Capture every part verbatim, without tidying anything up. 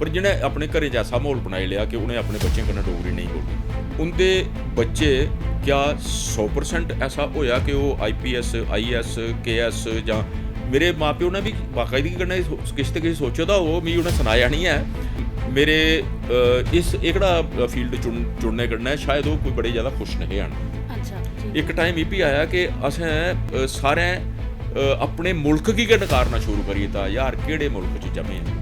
पर जि'नें अपने घरें च ऐसा म्हौल बनाई लेआ कि उ'नें अपने बच्चें कन्नै डोगरी नेईं बोलनी, उं'दे बच्चे, क्या सौ परसेंट ऐसा होएआ कि ओह् आईपीएस, आईएएस, केएएस जां, मेरे मां प्यो ने बी बाकायदगी कन्नै सो-, किश ते किश सोचे दा होग, मिगी उ'नें सनाया निं ऐ। मेरे, अ, इस एह्कड़ा फील्ड चुन-, चुनने कन्नै शायद ओह् कोई बड़े जैदा खुश नेईं हे हन। अच्छा, ठीक। इक टाइम एह् बी आया कि असें, अ, सारें, अ, अपने मुल्क गी गै नकारना शुरू करी दित्ता, यार केह्ड़े मुल्क च जम्मे आं।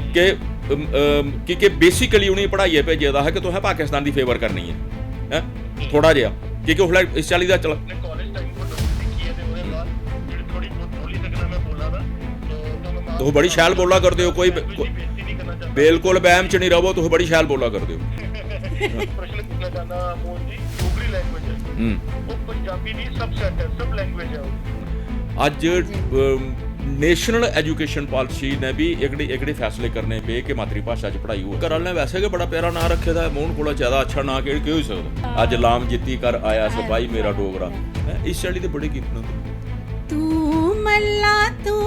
कि, अम, अम, की के बेसिकली उ'नेंगी पढ़ाइयै भेजे दा हा कि तुसें पाकिस्तान दी फेवर करनी ऐ, हैं, थोह्ड़ा जेहा, की के उसलै इस चाल्ली दा चला। अपने कॉलेज टाइम पर डोगरी सिक्खी ऐ ते ओह्दे बाद जेह्ड़ी थोड़ी बहुत बोली सकना में बोला दा। तो, तो मैं माफ तुस बड़ी शैल बोला करदे ओ, कोई लैंग्वेज दी बेइज्जती नहीं करना चाहता। बिल्कुल बैम च नहीं रवो, तुस बड़ी शैल बोला करदे ओ। प्रश्न पूछना चाहना मोहन जी, डोगरी लैंग्वेज है, हम्म। वो पंजाबी दी सबसेट है, सब लैंग्वेज है वो। अज्ज, अम, नेशनल एजुकेशन पॉलिसी ने भी एह्कड़े, एह्कड़े फैसले करने पे कि मातृभाशा च पढ़ाई होऐ। घर आह्लें वैसे गै बड़ा प्यारा नांऽ रक्खे दा ऐ, मोहन कोला ज्यादा अच्छा नांऽ केह्, केह् होई सकदा? अज्ज लाम जित्ती कर आया सपाही मेरा डोगरा। हैं, इस चाल्ली दे बड़े गीत न। तू मल्ला तू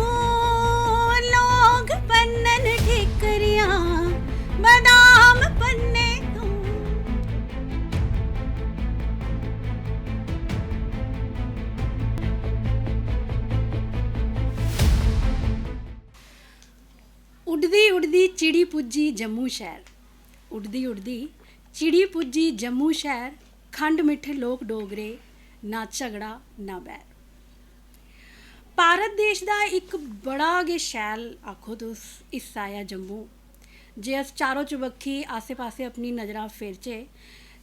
लोग भन्नन ठिकरियां, बदाम भन्ने तू। उड्डदी उड्डदी चिड़ी पुज्जी जम्मू शैह्र। उड्डदी उड्डदी चिड़ी पुज्जी जम्मू शैह्र। खंड मिट्ठे लोक डोगरे, ना झगड़ा ना बैर। भारत देश दा इक बड़ा गै शैल, आखो तुस, हिस्सा ऐ जम्मू। जे अस चारो चबक्खी आस्सै पास्सै अपनी नजरां फेरचै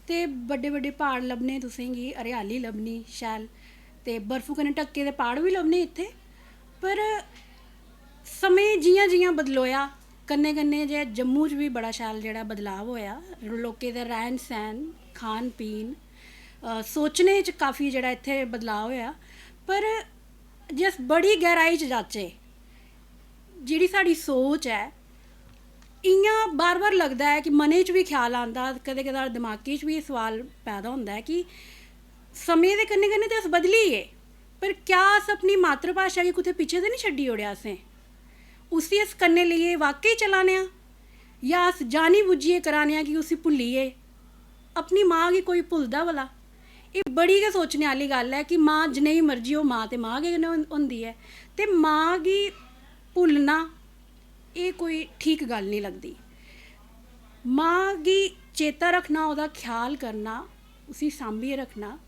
ते बड्डे बड्डे प्हाड़ लब्भने तुसेंगी, हरियाली लब्भनी शैल, ते बर्फू कन्नै ढक्के दे प्हाड़ बी लब्भने इत्थै। पर समें जि'यां जि'यां बदलोआ, कन्नै कन्नै जे जम्मू च बी बड़ा शैल जेह्ड़ा बदलाव होआ, लोकें दे रैह्न सैह्न, खान पीन, अ, सोचने च काफी जेह्ड़ा इत्थै बदलाव होआ। पर जे अस बड़ी गैह्राई च जाचै, जेह्ड़ी साढ़ी सोच ऐ, इ'यां बार बार लगदा ऐ कि मनै च बी ख्याल आंदा, कदें कदार दमाकै च बी एह् सोआल पैदा होंदा ऐ कि समें दे कन्नै कन्नै ते अस बदली गे, पर क्या अस अपनी मातृभाशा गी कुतै पिच्छें ते निं छड्डी ओड़ेआ असें? उसी अस कन्नै लेइयै वाकई चला ने आं, जां अस जानी बुज्झियै करा ने आं कि उसी भुल्ली गे? अपनी मां गी कोई भुलदा भला? एह् बड़ी गै सोचने आह्ली गल्ल ऐ कि मां जनेही मर्जी हो, मां ते मां गै कन्नै हों-, होंदी ऐ, ते मां गी भुल्लना, एह् कोई ठीक गल्ल निं लगदी। मां गी चेता रक्खना, ओह्दा ख्याल करना, उसी सांभियै रक्खना,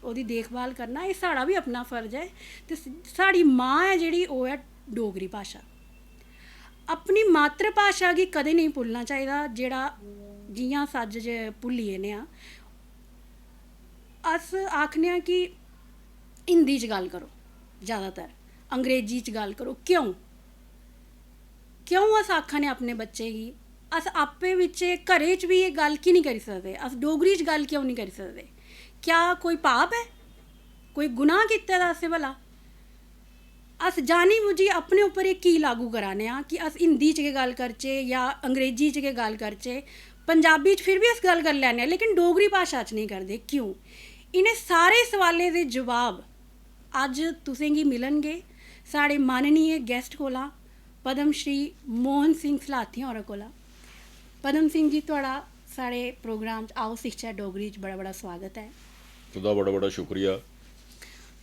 ओह्दी देखभाल करना, एह् साढ़ा बी अपना फर्ज ऐ। ते स-, साढ़ी मां ऐ जेह्ड़ी, ओह् ऐ डोगरी भाशा। अपनी मातृभाशा गी कदें नेईं भुल्लना चाहिदा, जेह्ड़ा, जि'यां अस अज्ज जे भुल्ली जन्ने आं। अस आखने आं कि हिंदी च गल्ल करो, ज़्यादातर अंग्रेजी च गल्ल करो। क्यों? क्यों अस आखा ने अपने बच्चे गी? अस आपें बिच्चें घरै च बी एह् गल्ल की निं करी सकदे? अस डोगरी च गल्ल क्यों निं करी सकदे? क्या कोई पाप ऐ? कोई गुनाह कीते दा असें भला? अस जानी बुज्झी अपने उप्पर एह् की लागू करा ने आं कि अस हिंदी च गै गल्ल करचै जां अंग्रेजी च गै गल्ल करचै? पंजाबी च फिर बी अस गल्ल करी लैने आं, लेकिन डोगरी भाशा च नेईं करदे। क्यों? इ'नें सारे सवालें दे जवाब अज्ज तुसें गी मिलनगे साढ़े माननीय गैस्ट कोला, पद्म श्री मोहन सिंह सलाथिया होरें कोला। पद्म सिंह जी, थुआढ़ा साढ़े प्रोग्राम च आओ सिखचै डोगरी च बड़ा बड़ा सुआगत ऐ। तुं'दा बड़ा बड़ा शुक्रिया।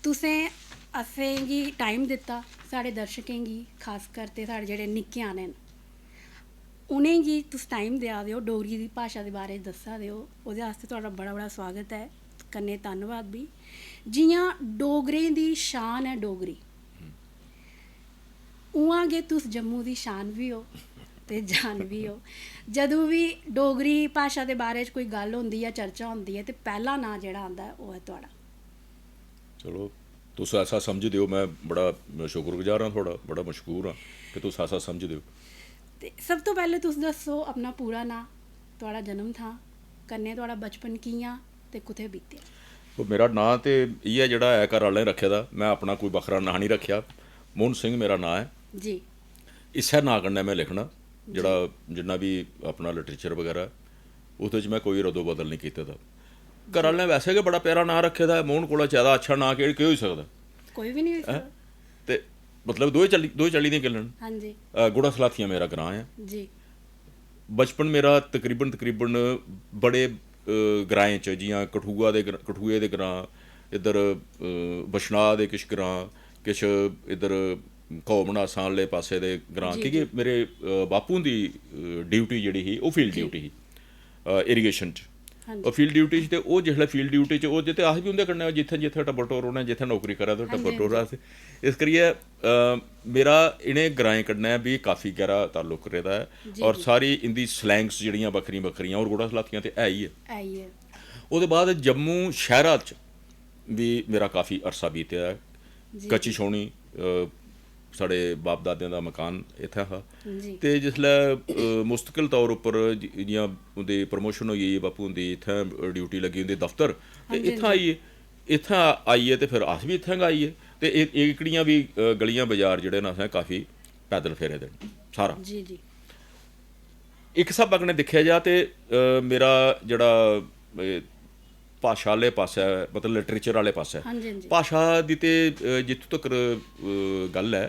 तुसें असें गी टाइम दित्ता, साढ़े दर्शकें गी, खासकर ते साढ़े जेह्ड़े निक्के ञ्याणे न, उ'नेंगी तुस टाइम देआ दे ओ, डोगरी दी भाशा दे बारे च दस्सा दे ओ, ओह्दे आस्तै थुआढ़ा बड़ा बड़ा सुआगत ऐ, कन्नै धन्नवाद बी। जि'यां डोगरें दी शान ऐ डोगरी, उ'आं गै तुस जम्मू दी शान बी ओ ते जान बी ओ। जदूं बी डोगरी भाशा दे बारे च कोई गल्ल होंदी ऐ, चर्चा होंदी ऐ, ते पैह्ला नांऽ जेह्ड़ा आंदा ऐ, ओह् ऐ थुआढ़ा। चलो, तुस ऐसा समझदे ओ, में बड़ा शुक्रगुजार आं थुआढ़ा, बड़ा मशकूर आं कि तुस ऐसा समझदे ओ। ते सब तो पैह्लें तुस दस्सो अपना पूरा नांऽ, थुआढ़ा जन्म थां, कन्नै थुआढ़ा बचपन कि'यां ते कु'त्थै बीतेआ? ओह्, मेरा नांऽ ते इ'यै जेह्ड़ा ऐ, घर आह्लें रक्खे दा, में अपना कोई बक्खरा नांऽ निं रक्खेआ। मोहन सिंह मेरा नांऽ ऐ। जी। इस्सै नांऽ कन्नै में लिखना, जेह्ड़ा, जिन्ना बी अपना लिटरेचर बगैरा, ओह्दे च में कोई रद्दो बदल निं कीते दा। घर आह्लें वैसे गै बड़ा प्यारा नांऽ रक्खे दा ऐ, मोहन कोला ज्यादा अच्छा नांऽ केह्, केह् होई सकदा? कोई बी निं होई हैं? सकदा। ते मतलब, दोए चाल्ली, दोए चाल्ली दियां गल्लां न। हां जी। अ, गुड़ा सलाथिया मेरा ग्रांऽ ऐ। जी। बचपन मेरा तकरीबन तकरीबन बड़े अ, ग्राएं च, जि'यां कठुआ दे ग्र- कठुए दे ग्रां, इद्धर अ, बछनाह दे किश ग्रां, किश इद्धर घौ मनासां आह्ले पासै दे ग्रां, जी, की के जी। मेरे अ, बापू हुंदी ड्यूटी जेह्ड़ी ही, ओह् फील्ड जी। ड्यूटी ही इरीगेशन च। हां जी। ओह् फील्ड ड्यूटी च, ते ओह् जिसलै फील्ड ड्यूटी च, ओह् ते अस बी उं'दे कन्नै, जित्थै जित्थै टब्बर टोर रौह्ना, जित्थै नौकरी करा दे, हां जी, टब्बर हां टोर जी। अस। इस करियै अ, मेरा इ'नें ग्राएं कन्नै बी काफी गैह्रा ताल्लुक रेह्दा ऐ। जी, और जी। सारी इं'दी स्लैंग्स जेह्ड़ियां बक्खरियां बक्खरियां, और गुड़ा सलाथियां ते है ही ऐ। है ही ऐ। ओह्दे बाद जम्मू शैह्रा च बी मेरा काफी अरसा बीतेआ ऐ। जी, कच्ची जी। छौनी, अ, साढ़े बाप दादें दा मकान इत्थै हा। जी। ते जिसलै अ, मुस्तकिल तौर उप्पर जि- जि'यां उं'दी प्रमोशन होई गेई, बापू हुंदी इत्थै ड्यूटी लग्गी, उं'दे दफ्तर, ते हां जी, इत्थै हां जी। आइयै, इत्थै आइयै ते फिर अस बी इत्थै गै आइयै। ते एह् एह् एह्कड़ियां बी अ, गलियां बाजार जेह्ड़े न, असें काफी पैदल फेरे दे न सारा। जी, जी। इक स्हाबा कन्नै दिक्खेआ जा ते अ, मेरा जेह्ड़ा अ, भाशा आह्ले पासै, मतलब लिटरेचर आह्ले पासै, हां जी, हां जी। भाशा दी ते अ, जित्थूं तक्कर अ, गल्ल ऐ,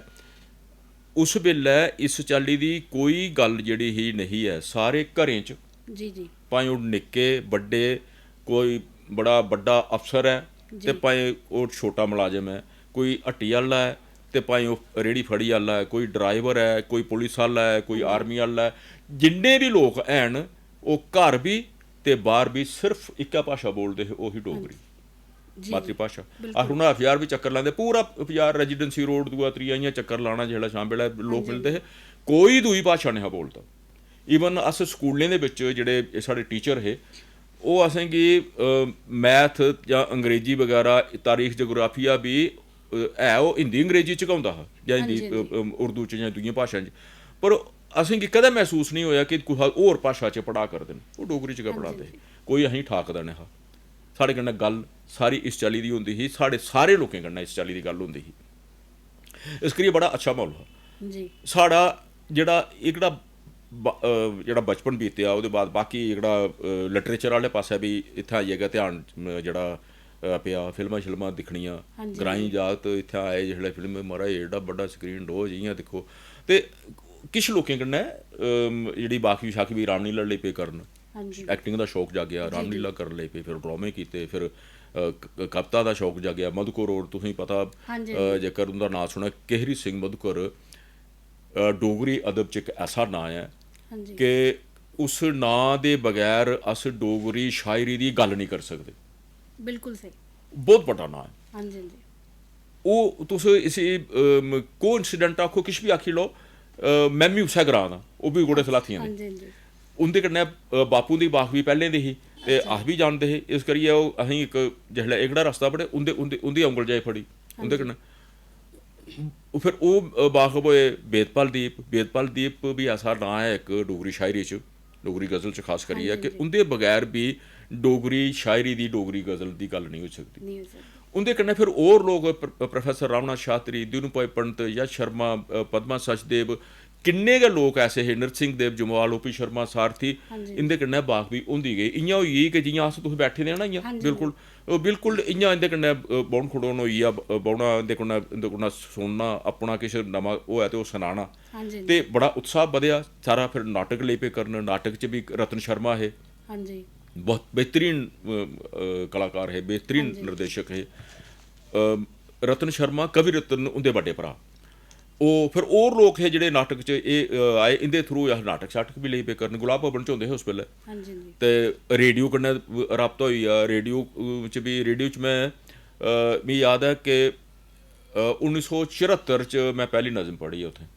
उस बेल्लै इस चाल्ली दी कोई गल्ल जेह्ड़ी ही नेही ऐ। सारे घरें च, जी, जी। भाएं ओह् निक्के बड्डे, कोई बड़ा बड्डा अफसर ऐ जी। ते भाएं ओह् छोटा मलाजम ऐ, कोई हट्टी आह्ला ऐ ते भाएं ओह् रेह्ड़ी फड़ी आह्ला ऐ, कोई ड्राइवर ऐ, कोई पुलिस आह्ला ऐ, कोई आर्मी आह्ला ऐ, जिन्ने बी लोक हैन, ओह् घर बी ते बाह्र बी सिर्फ इक्कै भाशा बोलदे हे, ओह् ही डोगरी। जी, मातृभाशा। बिल्कुल। अस हून हथियार बी चक्कर लांदे, पूरा हथियार रेजिडेंसी रोड दूआ त्रीया इ'यां चक्कर लाना, जिसलै शाम बेल्लै लोक हां जी, मिलदे हे, कोई दूई भाशा नेईं हा बोलदा। इवन अस स्कूलें दे बिच जेह्ड़े साढ़े टीचर हे, ओह् असेंगी मैथ जां अंग्रेजी बगैरा, तारीख, जोग्राफिया बी अ, है ओह् हिंदी अंग्रेजी च गै होंदा हा, जां हां हिंदी जी, हां जी। अ, अ, उर्दू च जां दूइयें भाशाएं च। पर असेंगी कदें मसूस निं होएआ कि कुसै होर भाशा च पढ़ा करदे न, ओह् डोगरी च गै हां जी, पढ़ांदे हां हे। जी। कोई असेंगी ठाकदा नेईं हा। साढ़े कन्नै गल्ल सारी इस चाल्ली दी होंदी ही, साढ़े सारे लोकें कन्नै इस चाल्ली दी गल्ल होंदी ही। इस करियै बड़ा अच्छा म्हौल हा। जी। साढ़ा जेह्ड़ा एह्कड़ा ब- अ, जेह्ड़ा बचपन बीतेआ, ओह्दे बाद बाकी जेह्ड़ा लिटरेचर आह्ले पासै बी इत्थै आइयै गै ध्यान अ, जेह्ड़ा अ, पेआ। फिल्मां शिल्मां दिक्खनियां, हां जी, ग्राईं हां जी। जागत इत्थै आए जिसलै, फिल्म, "महाराज, एड्डा बड्डा स्क्रीन डोज, इ'यां दिक्खो।" ते किश लोकें कन्नै अम, जेह्ड़ी बाकफी शाकफी, रामलीला लेई पे करन, हां जी। एक्टिंग दा शौक जागेआ, जी, जी। रामलीला करन लेई पे, फिर ड्रामे कीते, फिर अ, क- क- कविता दा शौक जागेआ। मधुकर होर, तुसेंगी पता, हां जी, अ, हां जी। जेकर उं'दा नांऽ सुनेआ, केहरी सिंह मधुकर अ, डोगरी अदब च इक ऐसा नांऽ ऐ हां जी। कि उस नांऽ दे बगैर अस डोगरी शायरी दी गल्ल निं करी सकदे। बिल्कुल स्हेई। बहुत बड्डा नांऽ ऐ। हां जी, हां जी। ओह् तुस इसी कोइंसिडेंट आखो, किश बी आखी लैओ, अ, में बी उस्सै ग्रांऽ दा, ओह् बी गुड़े सलाथियां हां दे। जी, हां जी। उं'दे कन्नै अ, बापू दी बाकफी पैह्लें दी ही ते अच्छा। अस बी जानदे हे, इस करियै ओह् असेंगी इक, जिसलै एह्कड़ा रस्ता फड़े, उं'दे उं'दे उं'दी औंगल जाई फड़ी, उं'दे हां जी। कन्नै। फिर ओह् अ, बाकफ होए वेदपाल दीप। वेदपाल दीप बी ऐसा नांऽ ऐ इक डोगरी शायरी च, डोगरी गज़ल च खास करियै, हां जी, कि हां जी। उं'दे बगैर बी डोगरी शायरी दी, डोगरी गज़ल दी गल्ल नेईं होई सकदी। नेईं होई सकदी। उं'दे कन्नै फिर होर लोक प्र- प्रोफेसर रामनाथ शास्त्री, दीनू भाई पंत, यश शर्मा, अ, पद्मा सचदेव, किन्ने गै लोक ऐसे हे, नृसिंह देव जम्वाल, ओ पी शर्मा सारथी, हां जी। इं'दे कन्नै बाकफी होंदी गेई। इ'यां होई गेई कि जि'यां अस तुस बैठे दे ना, इ'यां हां जी, बिल्कुल, ओह् बिल्कुल इ'यां इं'दे कन्नै अ, बौह्न खड़ोन होई गेआ, ब- बौह्ना इं'दे कन्नै, इं'दे कन्नै सुनना, अपना किश नमां होऐ ते ओह् सनाना। हां जी, हां ते जी। बड़ा उत्साह बधेआ सारा। फिर नाटक लेई पे करन, नाटक च बी रतन शर्मा हे, हां जी। बहुत बेहतरीन अ, अ, कलाकार हे, बेहतरीन हां जी। निर्देशक हे। अ, रतन शर्मा, कवि रतन उं'दे बड्डे भ्राऽ। ओह् फिर होर लोक हे जेह्ड़े नाटक च एह् अ, आए, इं'दे थ्रू अस नाटक शाटक बी लेई पे करन। गुलाब भवन च होंदे हे उस बेल्लै। हां जी, हां जी। ते रेडियो कन्नै राबता होई गेआ। रेडियो अ, च बी, रेडियो च में अ, मिगी याद ऐ कि अ, उन्नी सौ चरहत्तर च में पैह्ली नज़म पढ़ी ऐ उत्थै, अ,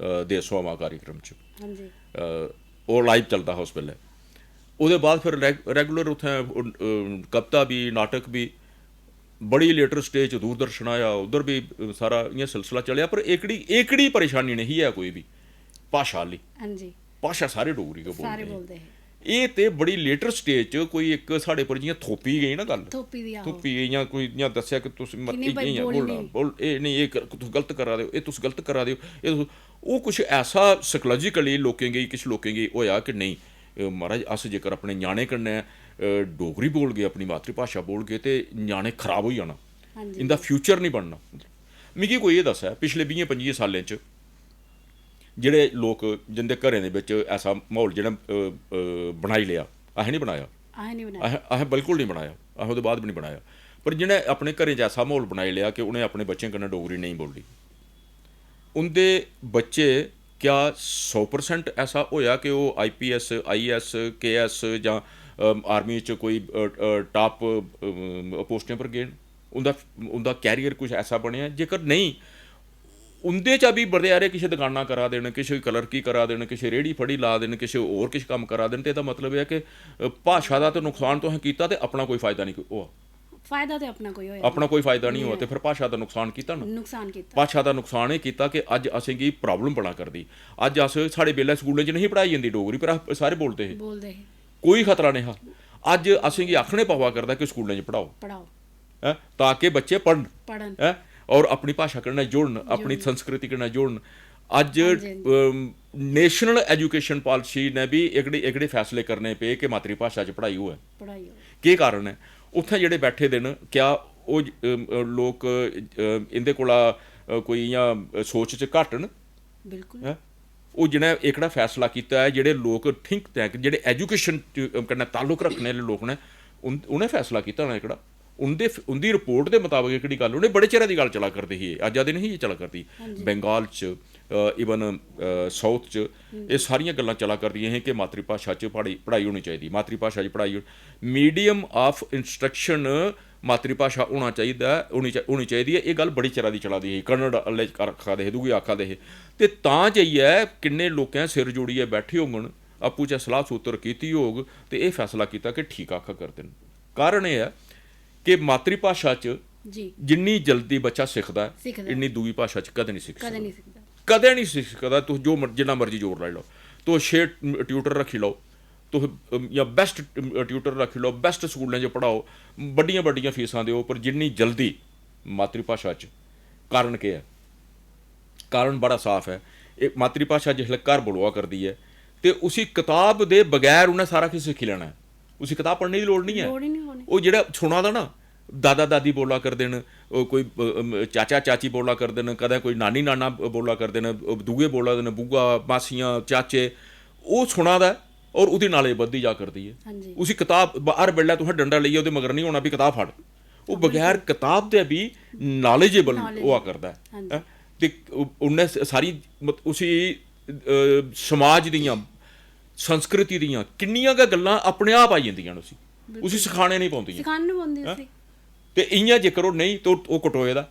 देसो मां कार्यक्रम च। हां जी। अ, ओह् लाइव चलदा हा उस बेल्लै। ओह्दे बाद फिर रैग- रेगुलर उत्थै अ, अ, कविता बी, नाटक बी। बड़ी लेटर स्टेज च दूरदर्शन आया, उद्धर बी अ, सारा इ'यां सिलसिला चलेआ। पर एह्कड़ी एह्कड़ी परेशानी नेईं ही ऐ कोई बी भाशा आह्ली। हां जी। भाशा सारे डोगरी गै सारे बोलदे हे। बोलदे हे। एह् ते बड़ी लेटर स्टेज च कोई इक साढ़े पर जि'यां थोपी गेई ना गल्ल। थोपी दी, आहो। थोपी गेई, इ'यां कोई इ'यां दस्सेआ कि तुस मत- कि नेईं भाई, इ'यां बोलनी बोलना, निं। बोल, एह् नेईं, एह् कर- तुस गलत करा दे ओ, एह् तुस गलत करा दे ओ, एह् तुस, ओह् कुछ ऐसा साइकोलॉजिकली लोकें गी, किश लोकें गी होएआ कि नेईं, अ, महाराज, अस जेकर अपने ञ्याणें कन्नै अ, डोगरी बोलगे, अपनी मातृभाशा बोलगे, ते ञ्याणे खराब होई जाना, हां जी। इं'दा फ्यूचर निं बनना। मिगी कोई एह् दस्सै, पिछले बीहें पंजियें सालें च जेह्ड़े लोक जिंदे घरें दे बिच ऐसा म्हौल जि'नें अ, अ, बनाई लेआ, असें निं बनाया, असें निं बनाया। असें असें बिल्कुल निं बनाया, असें ओह्दे बाद बी निं बनाया, पर जि'नें अपने घरें च ऐसा म्हौल बनाई लेआ कि उ'नें अपने बच्चें कन्नै डोगरी नेईं बोली, उं'दे बच्चे, क्या सौ परसेंट ऐसा होएआ कि ओह् आईपीएस, आईएएस, केएएस जां अम, आर्मी च कोई अ, अ, टॉप अम, पोस्टें पर गे न? उं'दा उं'दा कैरियर कुछ ऐसा बनेआ? जेकर नेईं, उं'दे चा बी बड़े हारे किश दकानां करा दे न, किश कलर्की करा दे न, किश रेह्ड़ी फड़ी ला दे न, किश होर किश कम्म करा दे न, ते एह्दा मतलब एह् ऐ कि अ, भाशा दा ते नुकसान तुसें कीता ते अपना कोई फायदा निं होआ। फायदा ते अपना कोई होआ अपना कोई फायदा निं होआ, ते फिर भाशा दा नुकसान कीता ना। नुकसान कीता। भाशा दा नुकसान एह् कीता कि अज्ज असेंगी प्रॉब्लम बना करदी। अज्ज अस, साढ़े बेल्लै स्कूलें च नहीं पढ़ाई जंदी डोगरी, पर अस सारे बोलदे हे, बोलदे हे। कोई खतरा नहीं हा। अज्ज असेंगी आखने पवा करदा कि स्कूलें च पढ़ाओ, पढ़ाओ। हैं, ताकि बच्चे पढ़न, पढ़न। हैं, और अपनी भाशा कन्नै जुड़न, अपनी जुड़न। संस्कृति कन्नै जुड़न। अज्ज हां जी, हां जी। नेशनल एजुकेशन पॉलिसी ने भी एह्कड़े एह्कड़े फैसले करने पे कि मातृभाशा च पढ़ाई होऐ। पढ़ाई होऐ। केह् कारण ऐ? उत्थें जेह्ड़े बैठे दे न, क्या ओह् ज- अम, अ, लोक अ, इं'दे कोला अ, कोई इ'यां सोच च घट्ट न? बिल्कुल। हैं? ओह् जि'नें एह्कड़ा फैसला कीता ऐ, जेह्ड़े लोक थिंक टैंक, जेह्ड़े एजुकेशन कन्नै ताल्लुक रक्खने आह्ले लोक न, उन- उ'नें फैसला कीता होना एह्कड़ा। उं'दे उं'दी रिपोर्ट दे मताबक एह्कड़ी गल्ल, उ'नें बड़े चिरै दी गल्ल चला करदी ही, अज्जा दी नहीं चला करदी। हां जी। बंगाल च, इवन साउथ च, एह् सारियां गल्लां चला करदियां हियां कि मातृभाशा च पढ़ाई पढ़ाई होनी चाहिदी, मातृभाशा च पढ़ाई। मीडियम ऑफ इंस्ट्रक्शन मातृभाशा होना चाहिदा ऐ, होनी चाही- होनी चाहिदी ऐ। एह् गल्ल बड़ी चिरा दी चला दी ही, कन्नड़ आह्ले आखा दे हे, दूए आखा दे हे, ते तां जाइयै किन्ने लोकें सिर जोड़ियै बैठे होङन, आपूं च सलाह सूत्र कीती होग ते एह् फैसला कीता कि ठीक आखा करदे न। कारण एह् ऐ कि मातृभाशा च जी। जिन्नी जल्दी बच्चा सिखदा ऐ, सिखदा ऐ। इन्नी दूई भाशा च कदें नहीं सिखी कदें सकदा। नहीं सिखदा। कदें नहीं सिखी सकदा। तुस जो मर- जिन्ना मर्जी जोर लाई लैओ, तुस छे ट्यूटर रक्खी लैओ, तुस अम, जां बेस्ट ट्यूटर रक्खी लैओ, बेस्ट स्कूलें च पढ़ाओ, बड्डियां बड्डियां फीसां देओ, पर जिन्नी जल्दी मातृभाशा च, कारण केह् ऐ? कारण बड़ा साफ ऐ। एह् मातृभाशा जिसलै घर बलोआ करदी ऐ, ते उसी कताब दे बगैर उ'नें सारा किश सिक्खी लैना ऐ। उसी कताब पढ़ने दी लोड़ निं ऐ। लोड़ ही निं पौनी। ओह् जेह्ड़ा सुना दा ना, दादा दादी बोला करदे न, ओह् कोई अम, चाचा चाची बोला करदे न, कदें कोई नानी नाना बोला करदे न, ओह् दूए बोला दे न, बुआ, मासियां, चाचे, ओह् सुना दा ऐ और ओह्दी नालेज बधदी जा करदी ऐ। हां जी। उसी कताब ब- हर बेल्लै तुसें डंडा लेइयै ओह्दे मगर निं होना, भी कताब फड़। ओह् बगैर कताब दे बी नालेजेबल Knowledge। होआ करदा ऐ। हां जी। हैं? ते उ- उन्नै स- सारी मत- उसी अ, समाज दियां, संस्कृति दियां किन्नियां गै गल्लां अपने आप आई जंदियां न उसी, उसी सखाने निं पौंदियां। सखान निं पौंदी हैं? उसी। ते इ'यां जेकर ओह् नेईं, ते ओह् ओह् कटोए दा।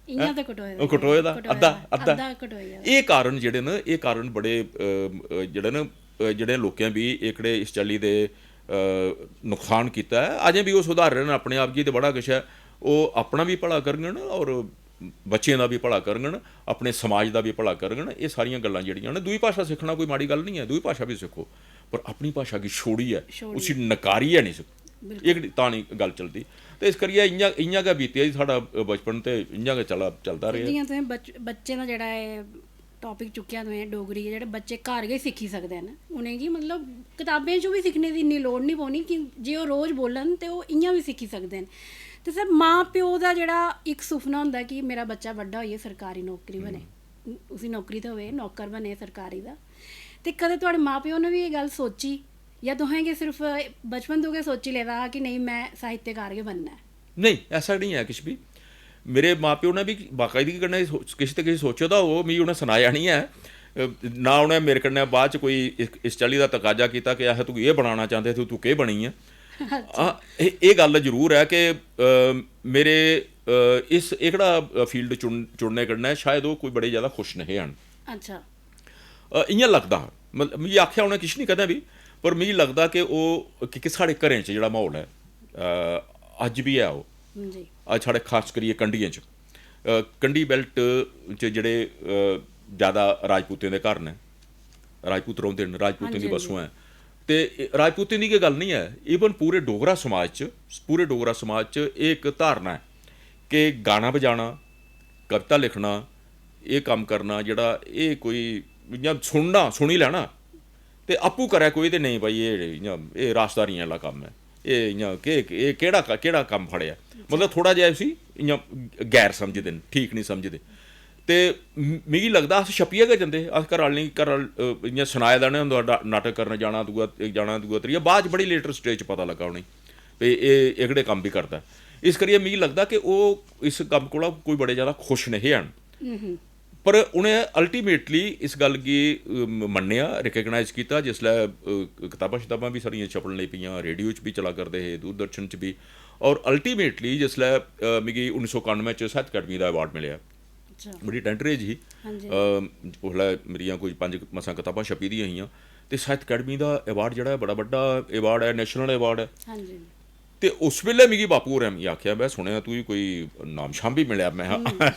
इ'यां ते कटोए दा। ओह् कटोए दा, अद्धा, अद्धा। अद्धा कटोए दा। एह् कारण जेह्ड़े न, एह् कारण बड़े अ, अ, जेह्ड़े न, अ, जेह्ड़े लोकें बी एह्कड़े इस चाल्ली दे अ, नुकसान कीता ऐ। अजें बी ओह् सुधारे न अपने आप गी, ते बड़ा किश ऐ। ओह् अपना बी भला करङन और बच्चें दा बी भला करङन, अपने समाज दा बी भला करङन। एह् सारियां गल्लां जेह्ड़ियां न, दूई भाशा सिक्खना कोई माड़ी गल्ल निं ऐ, दूई भाशा बी सिक्खो, पर अपनी भाशा गी छोड़ियै, छोड़ियै। उसी नकारियै निं सिक्खो। बिल्कुल। एह् तां निं गल्ल चलदी। ते इस करियै इ'यां इ'यां गै बीतेआ जी साढ़ा बचपन, ते इ'यां गै चला चलदा रेहा। जि'यां तुसें बच- बच्चें दा जेह्ड़ा एह् टॉपिक चुक्केआ तुसें डोगरी, जेह्ड़े बच्चे घर गै सिक्खी सकदे न, उ'नेंगी मतलब कताबें चों बी सिक्खने दी इन्नी लोड़ निं पौनी कि जे ओह् रोज बोलन ते ओह् इ'यां बी सिक्खी सकदे न। ते सर, मां प्यो दा जेह्ड़ा इक सुखना होंदा कि मेरा बच्चा बड्डा होइयै सरकारी नौकरी बने, उसी नौकरी थ्होए, नौकर बने सरकारी दा, ते कदें थुआढ़े मां प्यो ने बी एह् गल्ल सोची जां तुसें गै सिर्फ बचपन तों गै सोची लेदा हा कि नेईं, में साहित्यकार गै बनना ऐ? नेईं, ऐसा निं ऐ किश बी। मेरे मां प्यो ने बी बाकायदगी कन्नै सोच- किश ते किश सोचे दा होग, मिगी उ'नें सनाया निं ऐ। अ, ना उ'नें मेरे कन्नै बाद च कोई इस- इस चाल्ली दा तकाजा कीता कि अस तुगी एह् बनाना चांह्दे, तूं तूं केह् बनी ऐ। हां, एह् एह् गल्ल जरूर ऐ कि अ, मेरे अ, इस एह्कड़ा फील्ड चुन चुनने कन्नै शायद ओह् कोई बड़े जैदा खुश नेहे हन। अच्छा। अ, इ'यां लगदा हा, मतलब, मिगी आखेआ उ'नें किश निं कदें बी, पर मिगी लगदा कि ओह्, क्योंकि साढ़े घरें च जेह्ड़ा म्हौल ऐ, अ, अज्ज बी ऐ ओह्। जी। अज्ज साढ़े खास करियै कंढियें च, अ, कंढी बेल्ट च जेह्ड़े, अ, जैदा राजपूतें दे घर न, राजपूत रौंह्दे न, राजपूतें हां दी जी, बस्सों ऐ। ते राजपूतें दी गै गल्ल निं ऐ, इवन पूरे डोगरा समाज च, पूरे डोगरा समाज च एह् इक धारणा ऐ कि गाना बजाना, कविता लिखना, एह् कम्म करना जेह्ड़ा, एह् कोई इ'यां सुनना, सुनी लैना ते आपूं करै कोई, ते नेईं भाई, एह् इ'यां, एह् राजदारियें आह्ला कम्म ऐ, एह् इ'यां केह्, एह् केह्ड़ा क- केह्ड़ा कम्म फड़ेआ, मतलब, थोह्ड़ा जेहा इसी इ'यां गैर समझदे न, ठीक निं समझदे। ते म-, मिगी लगदा अस छप्पियै गै जंदे हे। अस घर आह्लें गी, घर आह्ल-, अ, इ'यां सनाए दा निं होंदा, डा-, नाटक करन जाना, दूआ, इक जाना, दूआ, त्रीया। बाद च बड़ी later stage च पता लग्गा उ'नेंगी भई एह् एह्कड़े कम्म बी करदा ऐ। इस करियै मिगी लगदा कि ओह् इस कम्म कोला कोई बड़े जैदा खुश नेईं हे हैन। पर उ'नें ultimately इस गल्ल गी, अ, म-, मन्नेआ, recognize कीता। जिसलै, अ, कताबां शताबां बी साढ़ियां छपन लगी पेइयां, रेडियो च बी चला करदे हे, दूरदर्शन च बी, और ultimately जिसलै, अ, मिगी उन्नी सौ कानुए च साहित्य अकैडमी दा award मिलेआ, अच्छा। बड़ी tender age ही। हां जी। अ, उसलै मेरियां कोई पंज मसां कताबां छपी दियां हियां, ते साहित्य अकैडमी दा award जेह्ड़ा ऐ, बड़ा बड्डा award ऐ, national award ऐ। हां जी। ते उस बेल्लै मिगी बापू होरें मिगी आखेआ, "में सुनेआ तुगी कोई नाम शाम बी मिलेआ।" में हा।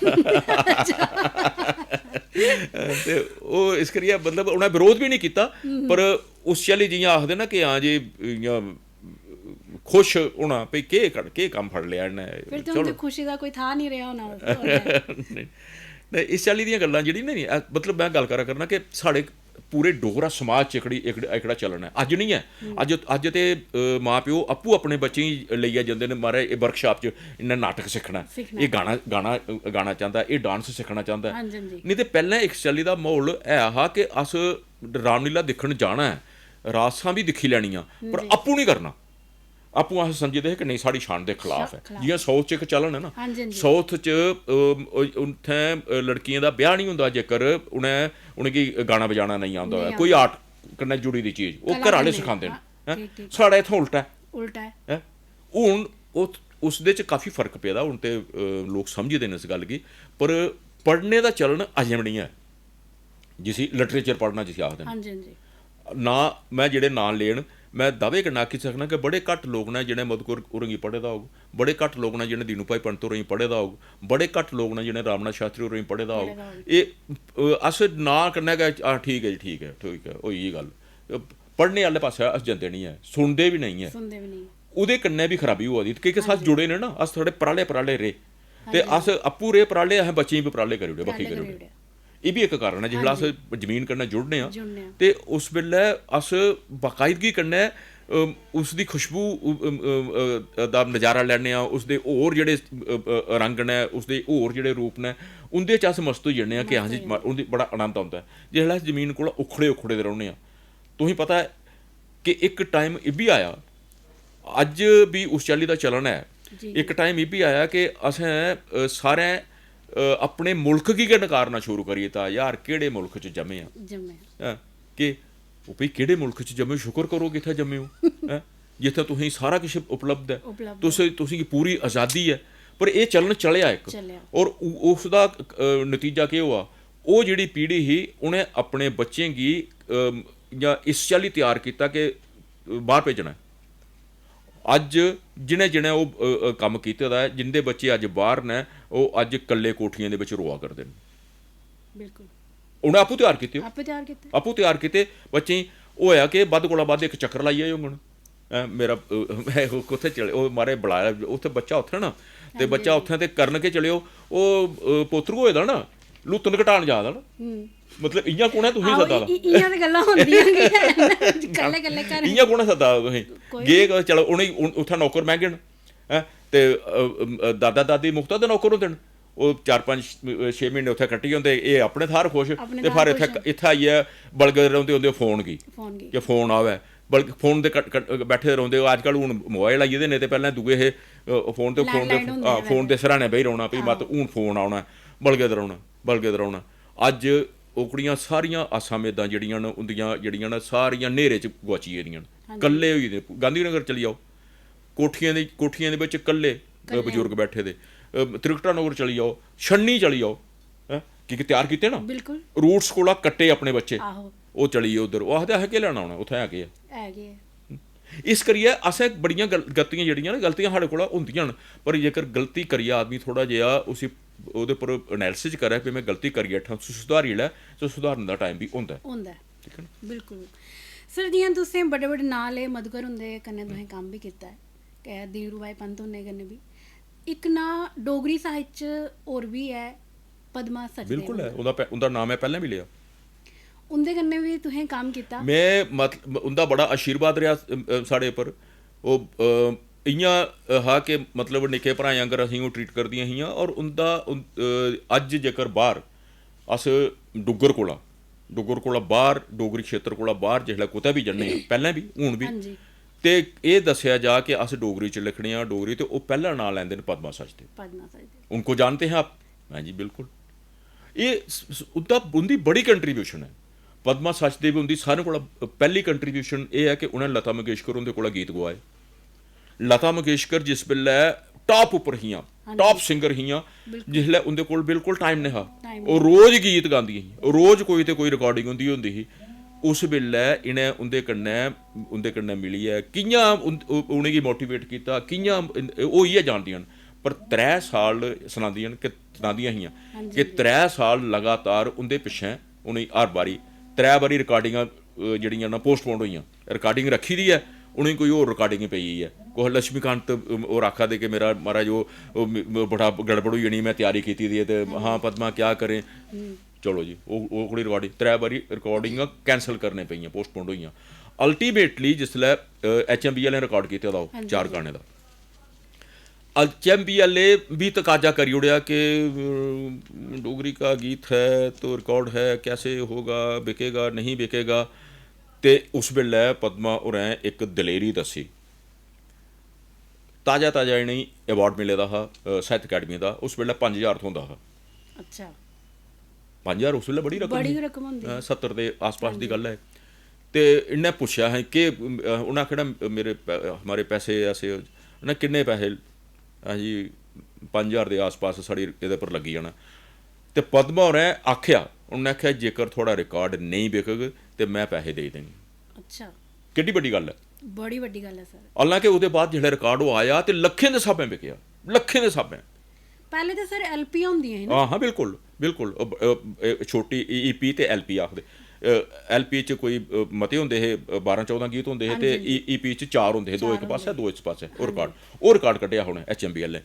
ते ओह् इस करियै, मतलब, उ'नें विरोध बी निं कीता, पर उस चाल्ली जि'यां आखदे ना कि हां जी, इ'यां खुश होना भई केह् कर-, केह् कम्म फड़ लेआ इ'न्नै, फिर तो चलो। उनकी खुशी का कोई था नहीं रहा होना उस दौर में। नेईं, नेईं, इस चाल्ली दियां गल्लां जेह्ड़ी ना, अ, मतलब, में गल्ल करा करना कि साढ़े पूरे डोगरा समाज च एह्कड़ी, एह्कड़ा, एह्कड़ा चलन ऐ। अज्ज निं ऐ। अज्ज, अज्ज ते, अ, मां प्यो आपूं अपने बच्चें गी लेइयै जंदे न, "महाराज, एह् workshop च इ'न्नै नाटक सिक्खना ऐ, सिक्खना एह् ऐ। गाना, गाना, गाना चांह्दा, एह् dance सिक्खना चांह्दा ऐ।" हां जी, हां जी। नेईं ते पैह्लें इस चाल्ली दा म्हौल ऐ हा कि अस रामलीला दिक्खन जाना ऐ, रासां बी दिक्खी लैनियां, पर जी। आपूं निं करना। आपूं अस समझदे हे कि नेईं, साढ़ी शान दे खलाफ ऐ। खलाफ। जि'यां South च इक चलन ऐ ना, हां जी, हां जी। South च, अम, ओ-, उत्थें, अ, लड़कियें दा ब्याह् निं होंदा जेकर उ'नें, उ'नेंगी गाना बजाना नेईं आंदा होऐ, नेईं कोई आंदा। Art कन्नै जुड़ी दी चीज, ओह् कला घर आह्ले कन्नै, सखांदे न, हां, हैं? ठीक, ठीक। साढ़े इत्थें उल्टा ऐ। उल्टा ऐ। हैं? हून उत-, उसदे च काफी फर्क पेदा, हून ते, अ, लोक समझदे न इस गल्ल गी, पर पढ़ने दा चलन अजें बी निं ऐ, जिसी literature पढ़ना जिसी आखदे न। हां जी, हां जी। ना, में जेह्ड़े नांऽ ले न, में दावे कन्नै आखी सकना कि बड़े घट्ट लोक न जि'नें मधुकर होरें गी पढ़े दा होग, बड़े घट्ट लोक न जि'नें दीनू भाई पंत होरें गी पढ़े दा होग, बड़े घट्ट लोक न जि'नें रामनाथ शास्त्री होरें गी पढ़े दा होग। पढ़े दा होग। एह्, अ, अस नांऽ कन्नै गै, "हां, ठीक ऐ जी, ठीक ऐ, ठीक ऐ, होई गेई गल्ल।" अ, पढ़ने आह्ले पासै अस जंदे निं ऐ, सुनदे बी नेईं ऐ। सुनदे बी नेईं। ओह्दे कन्नै बी खराबी होआ दी, क्योंकि अस हां जी। जुड़े ने ना, अस थोह्ड़े पराले, पराले रेह्। ते हां जी। अस आपूं रेह् पराले, असें बच्चें गी बी पराले करी ओड़ेआ, बक्खी पराले करी करी ओड़ेआ। ओड़ेआ। एह् बी इक कारण ऐ, जिसलै हां अस जी। जमीन कन्नै जुड़ने आं, जुड़ने आं। ते उस बेल्लै अस बाकायदगी कन्नै, अम, उसदी खुशबू, अम, अम, अ, दा नजारा लैन्ने आं, उसदे होर जेह्ड़े, अ, अ, रंग न, उसदे होर जेह्ड़े रूप न, उं'दे च अस मस्त होई जन्ने आं कि मस्त हां जी, होई जन्ने आं। उं'दी बड़ा आनंद औंदा ऐ। जिसलै अस जमीन कोला उखड़े, उखड़े दे रौह्ने आं, तुसें पता ऐ कि इक time एह् बी आया, अज्ज बी उस चाल्ली दा चलन ऐ। जी, इक जी। Time एह् बी आया कि असें, अ, सारें, अ, अपने मुल्क गी गै नकारना शुरू करी दित्ता, "यार, केह्ड़े मुल्क च जम्मे आं?" जम्मे। हैं? कि ओह् भई केह्ड़े मुल्क च जम्मे ओ? शुकर करो कि इत्थै जम्मे ओ, हैं? जित्थै तुसेंगी सारा किश उपलब्ध ऐ, उपलब्ध तुस, तुसेंगी पूरी आजादी ऐ। पर एह् चलन चलेआ इक। चलेआ। और उ-, उसदा, अ, नतीजा केह् होआ? ओह् जेह्ड़ी पीढ़ी ही, उ'नें अपने बच्चें गी, अ, इ'यां इस चाल्ली त्यार कीता कि बाह्र भेजना ऐ। अज्ज जि'नें, जि'नें ओह्, अ, अ, कम्म कीते दा ऐ, जिं'दे बच्चे अज्ज बाह्र न, ओह् अज्ज कल्ले कोठियें दे बिच रोआ करदे न। बिल्कुल। उ'नें आपूं त्यार कीते ओह्। आपूं त्यार कीते। आपूं त्यार कीते। बच्चें गी होआ कि बद्ध कोला बद्ध इक चक्कर लाई आए होङन। हैं, मेरा, अ, में ओह् कुत्थै चले, ओह्, म्हाराज, बलाया, उत्थै बच्चा उत्थै ना, ते हां जी, बच्चा हां जी। उत्थै ते करन केह् चले, ओह्, ओह्, अ, पोतरू होए दा ना, लूतन घटान जा दा ना। हम्म। मतलब, इ'यां कु'न ऐ तुसेंगी आहो, सद्दा दा? इ-, इ'यां ते गल्लां होंदियां गै हैन। कल्ले-कल्ले घर। इ'यां कु'न ऐ सद्दा दा तुसेंगी? कोई गे क-, चलो, उ'नेंगी, उन-, उत्थै नौकर मैंह्गे न, हैं? ते, अ, अ, दादा दादी मुख्ता दे नौकर होंदे न। ओह् चार पंज, अ, छे म्हीने उत्थै कट्टी औंदे, एह् अपने थाह्र खुश, अपने ते थाह्र फिर इत्थै, खुश। इत्थै आइयै बलगदे रौंह्दे, उं'दे फोन गी, फोन गी। कि फोन आवै, बल्कि फोन दे कट-, कट-, बैठे दे रौंह्दे। अज्जकल हून mobile आई गेदे न, ते पैह्लें दूए हे, अ, फोन ते फोन दे, Landline होंदे हां, हे फोन पैह्लें। दे सराह्ने बेही रौह्ना, फ्ही मत आहो। हून फोन औना, बलगदे रौह्ना, बलगदे रौह्ना। अज्ज ओह्कड़ियां सारियां आसां मेदां जेह्ड़ियां न, उं'दियां जेह्ड़ियां न, सारियां न्हेरे च गुआची गेदियां न। हां जी। कल्ले होई गेदे। गांधीनगर चली जाओ, कोठियें दे, कोठियें दे बिच कल्ले, अ, कल्ले। बजुर्ग बैठे दे। अ, त्रिकुटा नगर चली जाओ, छन्नी चली जाओ, हैं? की के त्यार कीते ना? बिल्कुल। Roots कोला कट्टे अपने बच्चे। आहो। ओह् चली गे उद्धर। ओह् आखदे, "असें केह् लैना होना? उत्थै है केह् ऐ?" है केह् ऐ? इस करियै असें बड़ियां गल-, गलतियां जेह्ड़ियां न, गलतियां साढ़े कोला होंदियां न, पर जेकर गलती करियै आदमी थोह्ड़ा जेहा उसी ओह्दे पर analysis करै कि में गलती करी बैठा, उसी सुधारी लै, ते सुधारने दा time बी होंदा ऐ। होंदा ऐ। ठीक ऐ ना? बिल्कुल। सर, जि'यां तुसें बड़े-बड़े नांऽ ले, मधुकर हुंदे कन्नै तुसें कम्म बी कीता ऐ, ते दीनू भाई पंत हुंदे कन्नै बी। इक नांऽ डोगरी साहित्य च होर बी ऐ, पद्मा सचदेव बिल्कुल ऐ, हुंदा। ओह्दा पै-, उं'दा नाम में पैह्लें बी लेआ। उं'दे कन्नै बी तुसें कम्म कीता। में, मतलब, उं'दा बड़ा आशीर्वाद रेहा, अ, अ, साढ़े उप्पर। ओह्, अ, इ'यां हा कि, मतलब, निक्के भ्राएं आंगर असेंगी ओह् treat करदियां हियां, और उं'दा, उन-, अ, अज्ज जेकर बाह्र अस डुग्गर कोला, डुग्गर कोला बाहर, डोगरी क्षेत्र कोला बाहर जिसलै कुतै बी जन्ने आं, पैह्लें बी, हून बी, हां जी। ते एह् दस्सेआ जा कि अस डोगरी च लिखने आं, डोगरी, ते ओह् पैह्ला नांऽ लैंदे न पद्मा सचदेव। पद्मा सचदेव। उनको जानते हैं आप? हां जी, बिल्कुल। एह् स- स- उं'दा, उं'दी बड़ी कंट्रीब्यूशन ऐ। पद्मा सचदेव हुंदी सारें कोला पैह्ली कंट्रीब्यूशन एह् ऐ कि उ'नें लता मंगेशकर हुंदे कोला गीत गोआए। लता मंगेशकर जिस बेल्लै टॉप उप्पर हियां, हां जी। टॉप सिंगर हियां, बिल्कुल। जिसलै उं'दे कोल बिल्कुल टाइम नेईं हा, टाइम ओह् रोज गीत गांदियां हियां, रोज कोई ते कोई रिकार्डिंग उं'दी होंदी ही। उस बेल्लै इ'नें उं'दे कन्नै, उं'दे कन्नै मिलियै कि'यां उन- उ- उ'नेंगी मोटिवेट कीता, कि'यां, ओह् इ'यै जानदियां न। पर त्रै साल सनांदियां न कि, सनांदियां हियां हां जी, कि हां जी। त्रै साल लगातार उं'दे पिच्छें उ'नेंगी हर बारी त्रै बारी रिकार्डिंगां, अ, जेह्ड़ियां न, पोस्टपोन होइयां। रिकार्डिंग रक्खी दी ऐ, उ'नेंगी कोई होर रिकार्डिंग पेई गेई ऐ। कुसै लक्ष्मीकांत, अम, होर आखा दे कि मेरा, महाराज, ओह्, ओह्, मि- मि- बड़ा गड़बड़ होई जानी, में त्यारी कीती दी ऐ, ते हां, पद्मा, क्या करें? चलो जी, ओह् ओह् ओह्कड़ी रिकार्डिंग, त्रै बारी रिकार्डिंगां कैंसल करने पेइयां, पोस्टपोन होइयां। अल्टीमेटली जिसलै, अ, एच एम बी आह्लें रिकार्ड कीते दा ओह् हां जी, चार हां जी। गाने दा, एच एम बी आह्ले बी तकाजा करी ओड़ेआ कि, अम, डोगरी का गीत है तो रिकार्ड है, कैसे होगा, बिकेगा, नहीं बिकेगा। ते उस बेल्लै पद्मा होरें इक दलेरी दस्सी। ताजा ताजा इ'नेंगी अवार्ड मिले दा हा, अ, साहित्य अकैडमी दा। उस बेल्लै पंज ज्हार थ्होंदा हा। अच्छा। पंज ज्हार उस बेल्लै बड़ी रकम बड़ी ही। रकम होंदी अ, ही। सत्तर दे आसपास दी गल्ल ऐ। ते इ'न्नै पुच्छेआ है कि, अ, उ'नें आखेआ, "मेरे पै-, हमारे पैसे ऐसे।" उ'नें, "किन्ने पैसे?" "हां जी, पंज ज्हार दे आसपास साढ़ी एह्दे पर लग्गी जाना।" ते पद्मा होरें आखेआ, उ'नें आखेआ, "जेकर थुआढ़ा रिकार्ड नेईं बिकग ते में पैसे देई देंगी।" अच्छा। केड्डी बड्डी गल्ल ऐ। बड़ी बड्डी गल्ल ऐ सर। हालांकि ओह्दे बाद जिसलै रिकार्ड ओह् आया ते लक्खें दे स्हाबें बिकेआ, लक्खें दे स्हाबें। पैह्ले ते सर एल पी होंदियां ही ना। हां, हां, बिल्कुल, बिल्कुल। ओह् ब-, अ, एह् छोटी ई पी ते एल पी आखदे। एल पी च कोई, अ, मते होंदे हे, अ, बारां चौदां गीत होंदे हे, हां ते जी, हां जी। ई पी च चार होंदे हे, दो चार इक पासै, होंदे। दो इस पासै। ओह् हां जी। रिकार्ड, ओह् रिकार्ड कड्ढेआ हा उ'नें एच एम बी आह्लें।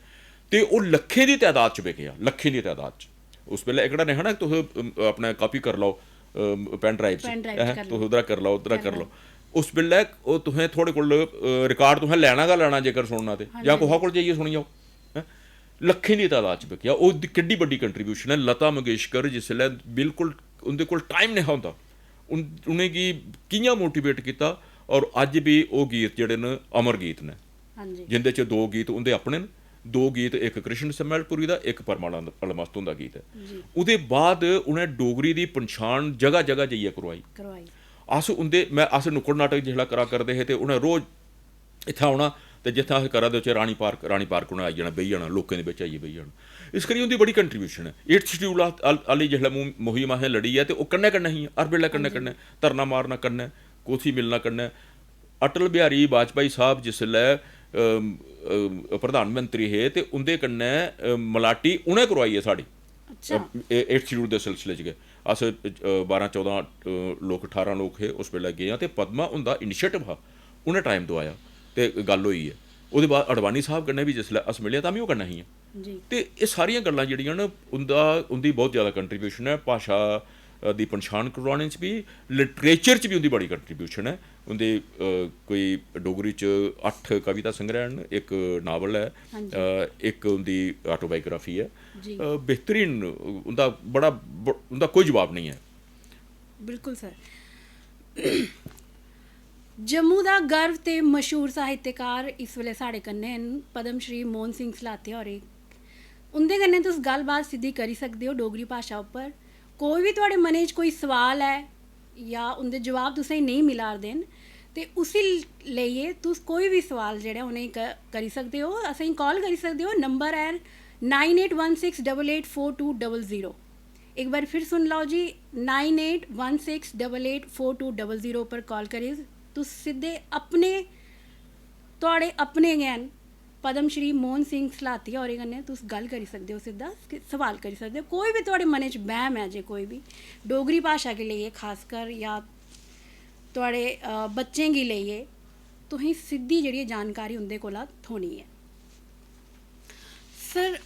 ते ओह् लक्खें दी तदाद च बिकेआ, लक्खें दी तदाद च। उस बेल्लै एह्कड़ा नेहा ना, तुस, अम, अपना कापी करी लैओ, अम, पेन ड्राइव च, पेन ड्राइव हैं, च करी तुस लैओ। उद्धरा करी लैओ, उद्धरा करी लैओ। उस बेल्लै ओह् तुसें, थुआढ़े कोल, अ, रिकार्ड तुसें लैना गै लैना जेकर सुनना ते, हां जां जी, कुसै हां कोल जाइयै सुनी जाओ, हैं। लक्खें दी तदाद च बिकेआ। ओह् दी केड्डी बड्डी कंट्रीब्यूशन ऐ। लता मंगेशकर जिसलै बिल्कुल उं'दे कोल टाइम नेहा होंदा, उन-, उ'नेंगी कि'यां मोटिवेट कीता, और अज्ज बी ओह् गीत जेह्ड़े न, अमर गीत न, हां जी। जिं'दे च दो गीत उं'दे अपने न, दो गीत, इक कृष्ण सम्मैलपुरी दा, इक परमानंद अलमस्त हुंदा गीत ऐ। जी। ओह्दे बाद उ'नें डोगरी दी पंछान जगह जगह जाइयै करोआई। करोआई। अस उं'दे, में, अस नुक्कड़ नाटक जिसलै करा करदे हे ते उ'नें रोज इत्थै औना, ते जित्थै अस करा दे होचै, रानी पार्क, रानी पार्क उ'नें आई जाना, बेही जाना, लोकें दे बिच आइयै बेही जाना। इस करियै उं'दी बड़ी कंट्रीब्यूशन ऐ। एट्थ शेड्यूल आह्ली जिसलै मु-, मुहिम असें लड़ी ऐ, ते ओह् कन्नै कन्नै ही, हर बेल्लै कन्नै कन्नै धरना मारना, कन्नै कुथी मिलना, कन्नै। अटल बिहारी वाजपेयी साहब जिसलै, अम, अम, प्रधानमंत्री हे, ते उं'दे कन्नै, अम, मलाटी उ'नें करोआई ऐ साढ़ी। अच्छा। एट्थ शेड्यूल दे सिलसिले च गै अस, अ, बारां चौदां, अ, लोक, ठारां लोक हे, उस बेल्लै गे आं, ते पद्मा हुंदा इनिशिएटिव हा, उ'नें टाइम दोआया ते गल्ल होई ऐ। ओह्दे बाद अडवाणी साहब कन्नै बी जिसलै अस मिले तां बी ओह् कन्नै हियां। जी। ते एह् सारियां गल्लां जेह्ड़ियां न, उं'दा, उं'दी बहुत जैदा कंट्रीब्यूशन ऐ भाशा, अ, दी पंछान करवाने च बी, लिटरेचर च बी उं'दी बड़ी कंट्रीब्यूशन ऐ। उं'दे, अ, कोई डोगरी च अट्ठ कविता संग्रैह न, इक नावल ऐ, हां जी। अ, इक उं'दी ऑटोबायोग्राफी ऐ। जी। अ, बेहतरीन, उं'दा बड़ा ब-, उं'दा कोई जवाब नेईं ऐ। बिल्कुल सर। जम्मू दा गर्व ते मशहूर साहित्यकार इस बेल्लै साढ़े कन्नै न, पद्म श्री मोहन सिंह सलाथिया होरें। उं'दे कन्नै तुस गल्लबात सिद्धी करी सकदे ओ डोगरी भाशा उप्पर। कोई बी थुआढ़े मनै च कोई सोआल ऐ जां उं'दे जवाब तुसेंगी नेईं मिला 'रदे न, ते उसी लेइयै तुस कोई बी सोआल जेह्ड़ा उ'नेंगी क-, करी सकदे ओ, असेंगी कॉल करी सकदे ओ। नंबर ऐ nine eight one six double eight four two double zero. इक बार फिर सुन लैओ जी, nine eight one six double eight four two double zero उप्पर कॉल करियै तुस सिद्धे अपने, थुआढ़े अपने गै न, पद्म श्री मोहन सिंह सलाथिया होरें कन्नै तुस गल्ल करी सकदे ओ, सिद्धा स-, सवाल करी सकदे ओ। कोई बी थुआढ़े मनै च बैह्म ऐ जे कोई बी डोगरी भाशा गी लेइयै खासकर, जां थुआढ़े, अ, बच्चें गी लेइयै, तुसेंगी सिद्धी जेह्ड़ी ऐ जानकारी उं'दे कोला थ्होनी ऐ। सर,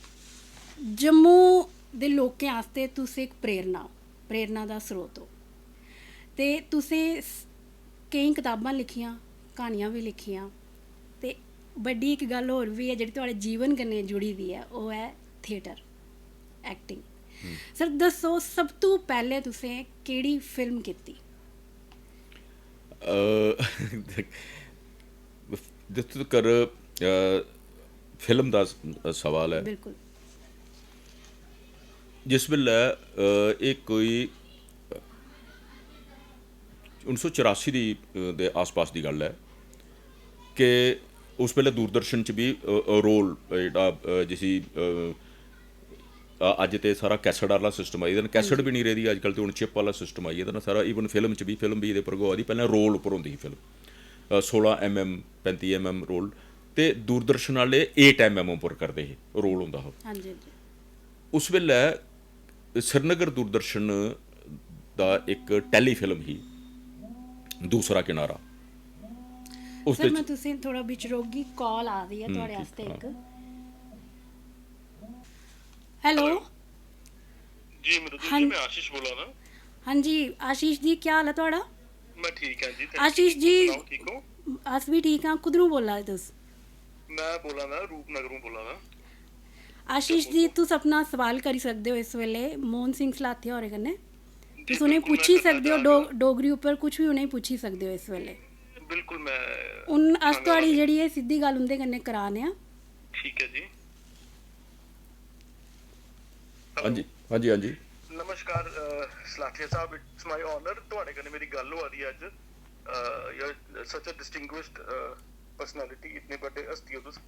जम्मू दे लोकें आस्तै तुस इक प्रेरणा ओ, प्रेरणा दा स्रोत ओ। ते तुसें स-, केईं कताबां लिखियां, क्हानियां बी लिखियां, ते बड्डी इक गल्ल होर बी ऐ जेह्ड़ी थुआढ़े जीवन कन्नै जुड़ी दी ऐ, ओह् ऐ थिएटर, ऐक्टिंग। सर, दस्सो, सब तू पैह्ले तुसें केह्ड़ी फिल्म कीती? अ, जित्थों तकर अ, फिल्म दा स- सवाल ऐ, बिल्कुल। जिस बेल्लै अ, एह् कोई उन्नी सौ चरासी दी अ, दे आसपास दी गल्ल ऐ कि उस बेल्लै दूरदर्शन च बी अ, अ, रोल, अ, जेह्ड़ा अ, जिसी अ, अ, अज्ज ते सारा कैसेट आह्ला सिस्टम आई गेदा ना, कैसेट बी निं रेह्दी अज्जकल, ते हून चिप आह्ला सिस्टम आई गेदा ना सारा। इवन फिल्म च बी, फिल्म बी एह्दे पर गै होआ दी, पैह्लें रोल उप्पर होंदी ही फिल्म, सोलां एम एम, पैंती एम एम रोल, ते दूरदर्शन आह्ले एट एम एम उप्पर करदे हे, रोल होंदा हा। हाँ जी, हाँ जी। उस बेल्लै श्रीनगर दूरदर्शन दा इक टैली फिल्म ही दूसरा किनारा। उस सर, मैं तुसें थोड़ा बिच रोकगी, कॉल आ रही है थुआढ़े आस्तै इक। हेलो। जी मृदुल जी, मैं आशीष बोला ना। हाँ जी आशीष जी, क्या हाल है थुआढ़ा? मैं ठीक हां जी, thank you। आशीष जी, सनाओ, ठीक हो? अस भी ठीक हाँ। कुद्धरों बोला दे तुस? मैं बोला ना, रूपनगरों बोला ना। आशीष जी, तुस अपना सवाल करी सकदे हो इस वेले मोहन सिंह सलाथिया होरें कन्नै। जी, तुस उ'नेंगी बिल्कुल, पुच्छी मैं करना सकदे हो, चाह्गा। डो-, डोगरी उप्पर कुछ भी उ'नेंगी पुच्छी सकदे हो इस वेले। बिल्कुल, मैं हून अस आने थुआढ़ी वाला। जेह्ड़ी ऐ सिद्धी गल्ल उं'दे कन्नै कराने आं। ठीक है जी। हाँ जी, हाँ जी, हाँ जी। नमस्कार अ, सलाथिया साहब, it's my honour, थुआढ़े कन्नै मेरी गल्ल होआ दी अज्ज। अ, you're such a distinguished personality, इतने बड्डे हस्ती हो तुस।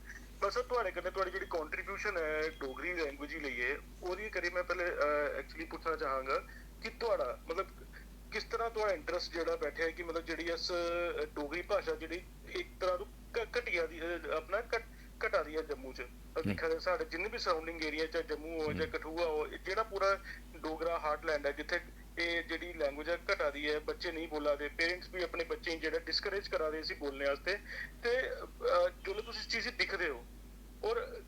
पर सर, थुआढ़े कन्नै थुआढ़ी जेह्ड़ी कंट्रीब्यूशन ऐ डोगरी लैंग्वेज गी लेइयै, ओह्दी करी मैं पैह्ले एक्चुअली पुच्छना चाहांगा कि थुआढ़ा मतलब किस तरह थुआढ़ा इंटरेस्ट जेह्ड़ा बैठेआ कि मतलब जेह्ड़ी अस अ, डोगरी भाशा जेह्ड़ी इक तरह तू घ- घटिया दी अ, अपना घट घटा दी ऐ जम्मू च। अस दिक्खा दे साढ़े जिन्ने बी सराउंडिंग एरिया, चाहे जम्मू हो, चाहे कठुआ हो, एह् जेह्ड़ा पूरा डोगरा हार्टलैंड ऐ, जित्थै एह् जेह्ड़ी लैंग्वेज ऐ घटा दी ऐ, बच्चे नेईं बोला दे, पेरेंट्स बी अपने बच्चें गी जेह्ड़ा डिस्करेज करा दे इसी बोलने आस्तै। ते अ, जिसलै तुस इस चीज गी दिखदे ओ, और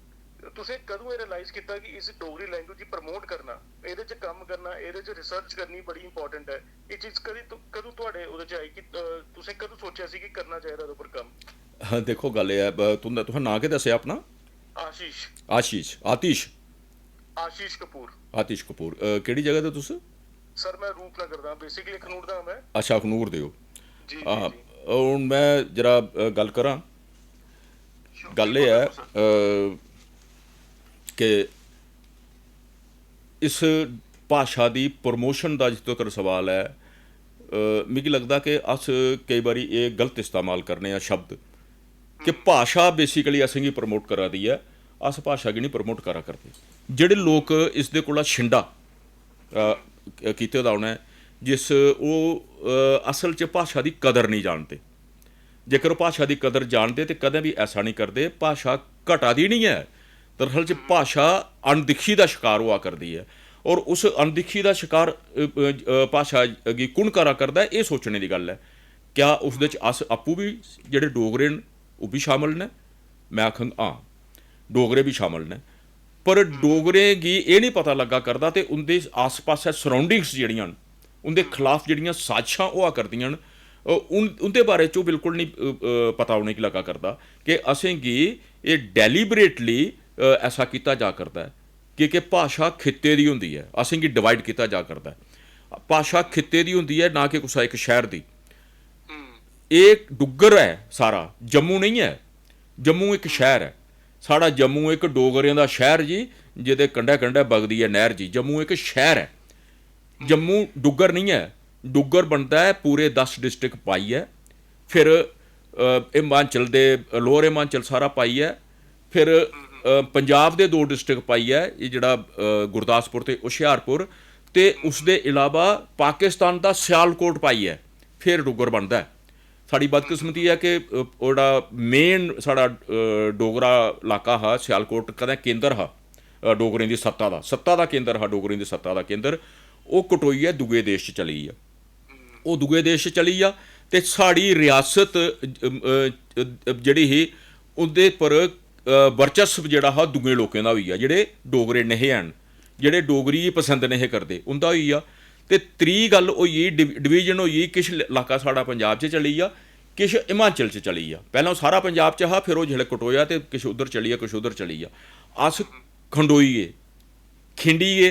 तुसें कदूं एह् रियलाइज कीता कि इस डोगरी लैंग्वेज गी प्रमोट करना, एह्दे च कम्म करना, एह्दे च रिसर्च करनी बड़ी इंपॉर्टेंट ऐ? एह् चीज कदी तु- कदूं थुआढ़े ओह्दे च आई कि अ, तुसें कदूं सोचेआ सी कि करना चाहिदा एह्दे उप्पर कम्म? हाँ, देखो, गल्ल एह् ऐ, ब- तुं'दा, तुसें नांऽ केह् दस्सेआ अपना? आशीष। आशीष, आतिश। आशीष कपूर। आतिश कपूर, अ, केह्ड़ी जगह दे तुस? सर, मैं रूपनगर दा, बेसिकली अखनूर दा मैं। अच्छा, अखनूर दे ओ। जी, जी, हां, जी। हून मैं जरा अ, गल्ल करां। Sure, गल्ल एह् बिल्कुल, ऐ बिल्कुल, सर। अ, कि इस भाशा दी प्रमोशन दा जित्थों तगर सवाल ऐ, अ, मिगी लगदा कि अस केई बारी एह् गलत इस्तेमाल करने आं शब्द कि भाशा बेसिकली असेंगी प्रमोट करा दी ऐ, अस भाशा गी निं प्रमोट करा करदे। जेह्ड़े लोक इसदे कोला छिंडा अ, कीते दा उ'नें, जिस ओह् अ, असल च भाशा दी कदर निं जानदे। जेकर ओह् भाशा दी कदर जानदे ते कदें बी ऐसा निं करदे। भाशा घटा दी निं ऐ, दरअसल च भाशा अनदिक्खी दा शकार होआ करदी ऐ। और उस अनदिक्खी दा शकार अ, अ, भाशा गी कु'न करा करदा ऐ, एह् सोचने दी गल्ल ऐ। क्या उसदे च अस आपूं बी जेह्ड़े डोगरे न, ओह् बी शामल न? मैं आखङ, हां, डोगरे बी शामल न। पर डोगरें गी एह् निं पता लग्गा करदा ते उं'दे आस-पासै सराउंडिंग्स जेह्ड़ियां न, उं'दे खलाफ जेह्ड़ियां साजिशां होआ करदियां न, अ, उन-, उं'दे बारे च ओह् बिल्कुल निं, अ, अ, पता उ'नेंगी लग्गा करदा कि असेंगी एह् डेलीबरेटली, अ, ऐसा कीता जा करदा ऐ, की के भाशा खित्ते दी होंदी ऐ, असेंगी डिवाइड कीता जा करदा ऐ। भाशा खित्ते दी होंदी ऐ, ना कि कुसै इक शैह्र दी। एह् डुग्गर ऐ सारा, जम्मू नेईं ऐ। जम्मू इक शैह्र ऐ। साढ़ा जम्मू इक डोगरें दा शैह्र जी, जेह्दे कंढै कंढै बगदी ऐ नैह्र जी। जम्मू इक शैह्र ऐ, जम्मू डुग्गर नेईं ऐ। डुग्गर बनदा ऐ पूरे दस डिस्ट्रिक्ट पाइयै, फिर अ, हिमाचल दे, लोअर हिमाचल सारा पाइयै, फिर अ, पंजाब दे दो डिस्ट्रिक्ट पाइयै, एह् जेह्ड़ा अ, गुरदासपुर ते हुशियारपुर, ते उसदे इलावा पाकिस्तान दा सियालकोट पाइयै फिर डुग्गर बनदा ऐ। साढ़ी बदकिस्मती ऐ कि अ, ओह्ड़ा मेन साढ़ा अ, डोगरा इलाका हा सियालकोट, कदें केंद्र हा अ, डोगरें दी सत्ता दा, सत्ता दा केंद्र हा डोगरें दी सत्ता दा केंद्र, ओह् कटोइयै दूए देश च चली गेआ। ओह् दूए देश च चली गेआ ते साढ़ी रियासत अ, अ, अ, जेह्ड़ी ही, उं'दे पर अ, वर्चस्व जेह्ड़ा हा दूए लोकें दा होई गेआ, जेह्ड़े डोगरे नेहे हैन, जेह्ड़े डोगरी गी पसंद नेहे करदे, उं'दा होई गेआ। ते त्री गल्ल होई गेई, डिव-, डिवीजन होई गेई, किश ल-, इलाका साढ़ा पंजाब च चली गेआ, किश हिमाचल च चली गेआ। पैह्लें ओह् सारा पंजाब च हा, फिर ओह् जिसलै कटोआ ते किश उद्धर चली गेआ, किश उद्धर चली गेआ। अस खंडोई गे, खिंडी गे,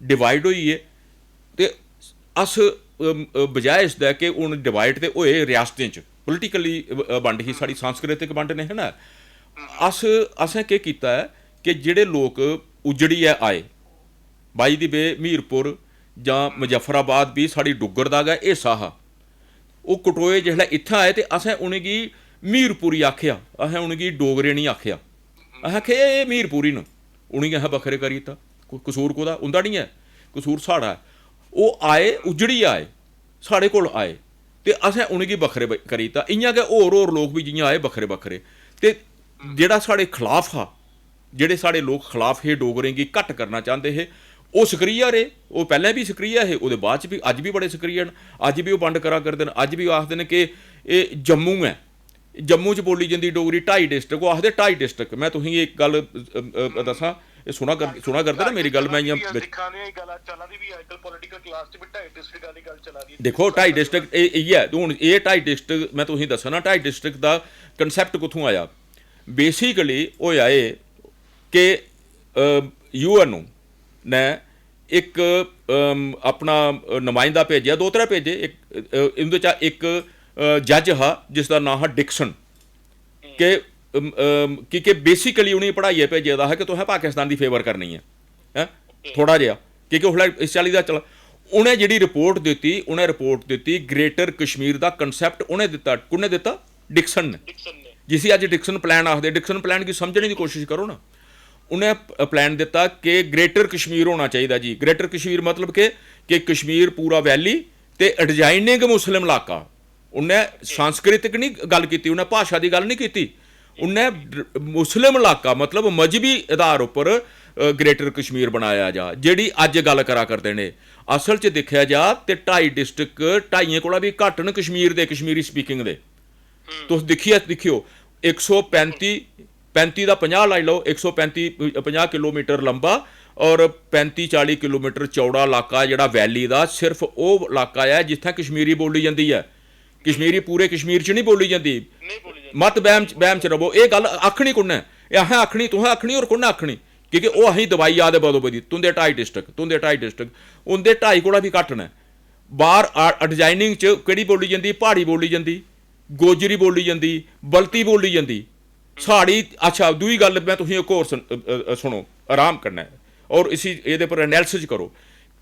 डिवाइड होई गे। ते अस अम, अ, बजाए इसदे कि हून डिवाइड ते होए रियासतें च, पोलिटिकली बंड ही साढ़ी, सांस्कृतिक बंड नेईं है ना। अस असें केह् कीता ऐ कि जेह्ड़े लोक उज्जड़ियै आए, बाई दी बे, मीरपुर जां मुजफ्फराबाद बी साढ़ी डुग्गर दा गै हिस्सा हा। ओह् कटोए जिसलै इत्थै आए ते असें उ'नेंगी मीरपुरी आखेआ, असें उ'नेंगी डोगरे निं आखेआ। असें आखेआ एह् मीरपुरी न, उ'नेंगी असें बक्खरे करी दित्ता। क- कसूर कोह्दा? उं'दा निं ऐ, कसूर साढ़ा ऐ। ओह् आए, उज्जड़ी आए, साढ़े कोल आए ते असें उ'नेंगी बक्खरे ब- करी दित्ता। इ'यां गै होर होर लोक बी जि'यां आए बक्खरे बक्खरे। ते जेह्ड़ा साढ़े खलाफ हा, जेह्ड़े साढ़े लोक खलाफ हे, डोगरें गी घट्ट करना चांह्दे हे, ओह् सक्रिय रेह्। ओह् पैह्लें बी सक्रिय हे, ओह्दे बाद च बी, अज्ज बी बड़े सक्रिय न। अज्ज बी ओह् बंड करा करदे न, अज्ज बी ओह् आखदे न कि एह् जम्मू ऐ, जम्मू च बोल्ली जंदी डोगरी ढाई डिस्ट्रिक्ट। ओह् आखदे ढाई डिस्ट्रिक्ट। में तुसेंगी इक गल्ल अ, अ, दस्सां, एह् सुना कर सुना करदे ना मेरी गल्ल, में इ'यां बिच- दिक्खा ने एह् गल्ल चला दी बी ऐ, अजकल पॉलिटिकल क्लास च बी ढाई डिस्ट्रिक्ट आह्ली गल्ल चला दी ऐ। दिक्खो, ढाई डिस्ट्रिक्ट एह् इ'यै, हून एह् ढाई डिस्ट्रिक्ट, में तुसेंगी दस्सना ढाई डिस्ट्रिक्ट दा कनसैप्ट कुत्थूं आया। बेसिकली होएआ एह् कि यूएनओ ने इक अम, अपना नुमाइंदा भेजेआ, दो त्रै भेजे, इक अ, उं'दे चा इक अ, जज हा जिसदा नांऽ हा डिक्सन। कि अम, अम, की के बेसिकली उ'नेंगी पढ़ाइयै भेजे दा हा कि तुसें पाकिस्तान दी फेवर करनी ऐ, हैं, थोह्ड़ा जेहा, की के उसलै इस चाल्ली दा चला। उ'नें जेह्ड़ी रिपोर्ट दित्ती, उ'नें रिपोर्ट दित्ती, ग्रेटर कश्मीर दा कनसैप्ट उ'नें दित्ता। कु'न्नै दित्ता? डिक्सन ने। डिक्सन ने। जिसी अज्ज डिक्सन प्लान आखदे। डिक्सन प्लान गी समझने दी कोशिश करो ना। उ'नें प्लान दित्ता कि ग्रेटर कश्मीर होना चाहिदा जी। ग्रेटर कश्मीर मतलब कि कि कश्मीर पूरा वैली ते एडजाइनिंग मुस्लिम इलाका। उ'न्नै सांस्कृतिक निं गल्ल कीती, उ'न्नै भाशा दी गल्ल निं कीती। उ'न्नै ड- मुस्लिम इलाका, मतलब मजहबी आधार उप्पर अ, ग्रेटर कश्मीर बनाया जा, जेह्ड़ी अज्ज गल्ल करा करदे न। असल च दिक्खेआ जा ते ढाई डिस्ट्रिक्ट ढाइयें कोला बी घट्ट न कश्मीर दे, कश्मीरी स्पीकिंग दे। तुस दिक्खियै दिक्खेओ, इक सौ पैंती पैंती दा पंजाह् लाई लैओ, इक सौ पैंती पंजाह् किलोमीटर लंबा और पैंती चाली किलोमीटर चौड़ा इलाका जेह्ड़ा वैली दा, सिर्फ ओह् इलाका ऐ जित्थै कश्मीरी बोल्ली जंदी ऐ। कश्मीरी पूरे कश्मीर च निं बोल्ली जंदी। नेईं बोल्ली जंदी। मत बैह्म च, बैह्म च र'वो। एह् गल्ल आखनी कु'न्नै? एह् असें आखनी, तुसें आखनी, होर कु'न्नै आखनी? की के ओह् असेंगी दबाई जा दे बदो बदी, तुं'दे ढाई डिस्ट्रिक्ट, तुं'दे ढाई डिस्ट्रिक्ट, उं'दे ढाई कोला बी घट्ट न। बाह्र आ- एडजाइनिंग च केह्ड़ी बोल्ली जंदी? प्हाड़ी बोल्ली जंदी, गोजरी बोल्ली जंदी, बलती बोल्ली जंदी। साढ़ी, अच्छा, दूई गल्ल में तुसेंगी इक होर सुन- अ- अ- सुनो, आराम कन्नै, और इसी, एह्दे पर एनालिसिस करो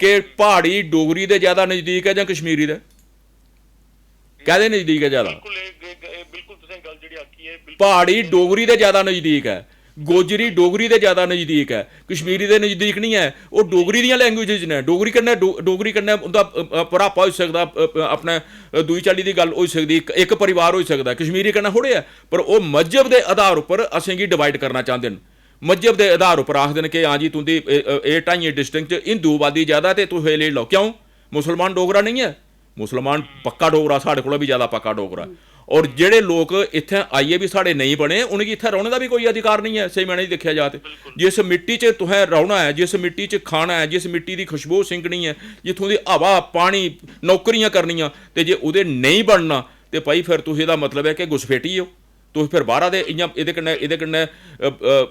कि प्हाड़ी डोगरी दे ज्यादा नजदीक ऐ जां कश्मीरी दे? कैह्दे नजदीक ऐ ज्यादा? बिल्कुल, एह्, एह्, एह् बिल्कुल तुसें गल्ल जेह्ड़ी आखी ऐ, बिल्कुल प्हाड़ी डोगरी दे ज्यादा नजदीक ऐ, गोजरी डोगरी दे ज्यादा नजदीक ऐ, कश्मीरी दे नजदीक निं ऐ। ओह् डोगरी दियां लैंग्वेजेस न। डोगरी कन्नै डो- डोगरी कन्नै उं'दा अ, अ, भरापा होई सकदा, अ, अ, अपने अ, दूई चाल्ली दी गल्ल होई सकदी, इक, इक परिवार होई सकदा, कश्मीरी कन्नै थोड़े ऐ। पर ओह् मजहब दे आधार उप्पर असेंगी डिवाइड करना चांह्दे न। मजहब दे आधार उप्पर आखदे न कि हां जी, तुं'दी एह्, एह्, एह् ढाइयें डिस्ट्रिक्ट च हिंदू आबादी ज्यादा ते तुस एह् लेई लैओ। क्यों? मुसलमान डोगरा नेईं ऐ? मुसलमान पक्का डोगरा, साढ़े कोला बी ज्यादा पक्का डोगरा। और जेह्ड़े लोक इत्थै आइयै बी साढ़े नेईं बने, उ'नेंगी इत्थै रौह्ने दा बी कोई अधिकार नेईं ऐ, स्हेई मायने च दिक्खेआ जा ते। जिस मिट्टी च तुसें रौह्ना ऐ, जिस मिट्टी च खाना ऐ, जिस मिट्टी दी खुशबू सिंघनी ऐ, जित्थूं दी हवा, पानी, नौकरियां करनियां, ते जे ओह्दे नेईं बनना, ते भाई, फिर तुस, एह्दा मतलब ऐ कि घुसपैठी ओ। तुस फिर बाह्रा दे इ'यां एह्दे कन्नै, एह्दे कन्नै, अ, अ,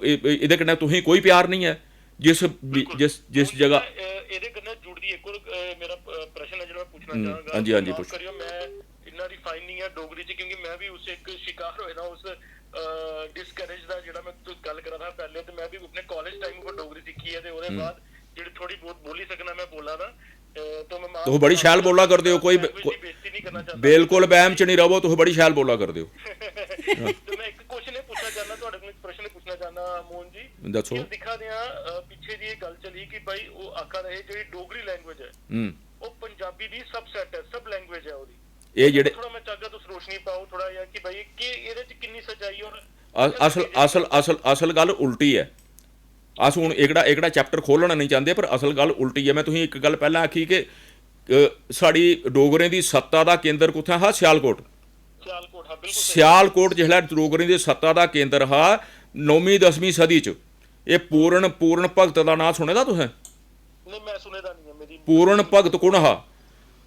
एह्- एह्दे कन्नै तुसेंगी कोई प्यार नेईं ऐ। जिस बी- बिल्कुल। जिस जिस हून जगह जेह्ड़ा, अ, एह्दे कन्नै जुड़दी इक होर, अ, मेरा, अ, प्रश्न ऐ जेह्ड़ा में पुच्छना हम्म, चाहांगा। हां जी, हां जी, माफ पुच्छो। करेओ, में इन्ना रिफाइन निं ऐ डोगरी च, क्योंकि में बी उस इक शिकार होए दा, उस, अ, डिस्करेज दा, जेह्ड़ा में तुस गल्ल करा दा हा पैह्लें, ते में बी अपने कालेज टाइम उप्पर डोगरी सिक्खी ऐ, ते ओह्दे हम्म। बाद जेह्ड़ी थोह्ड़ी बहुत बोली सकना, में बोला दा। अ, तो मैं माफ तुस बड़ी शैल बोला करदे ओ, कोई लैंग्वेज दी बेइज्जती नहीं करना चाहता। बिल्कुल बैह्म च निं र'वो, तुस बड़ी शैल बोला करदे ओ। ते मैं इक क्वेश्चन एह् पुच्छना चाहना, थुआढ़े कोल इक प्रश्न पुच्छना चाहना, मोहन जी। दस्सो। कि अस दिक्खा दे आं, अ, पिच्छे जी एह् गल्ल चली कि भाई ओह् आखा दे हे जेह्ड़ी डोगरी लैंग्वेज ऐ, हम्म। ओह् पंजाबी दी सबसेट ऐ, सब लैंग्वेज ऐ ओह्दी। एह् जेह्ड़े थोह्ड़ा मैं चाहगा तुस रोशनी पाओ थोह्ड़ा जेहा कि भाई केह् एह्दे च किन्नी सच्चाई और अ-, असल, असल, असल, असल गल्ल उल्टी ऐ। अस हून एह्कड़ा, एह्कड़ा चैप्टर खोह्लना नेईं चांह्दे, पर असल गल्ल उल्टी ऐ। में तुसेंगी इक गल्ल पैह्लें आखी कि, अ, साढ़ी डोगरें दी सत्ता दा केंद्र कुत्थै हा? सियालकोट। सियालकोट हा, बिल्कुल स्हेई। सियालकोट जिसलै डोगरें दी सत्ता दा केंद्र हा, नौमीं दसमीं सदी च, एह् पूर्ण, पूर्ण भगत दा नांऽ सुने दा तुसें? नहीं, मैं सुने दा नहीं है, मेरी पूर्ण भगत कु'न हा?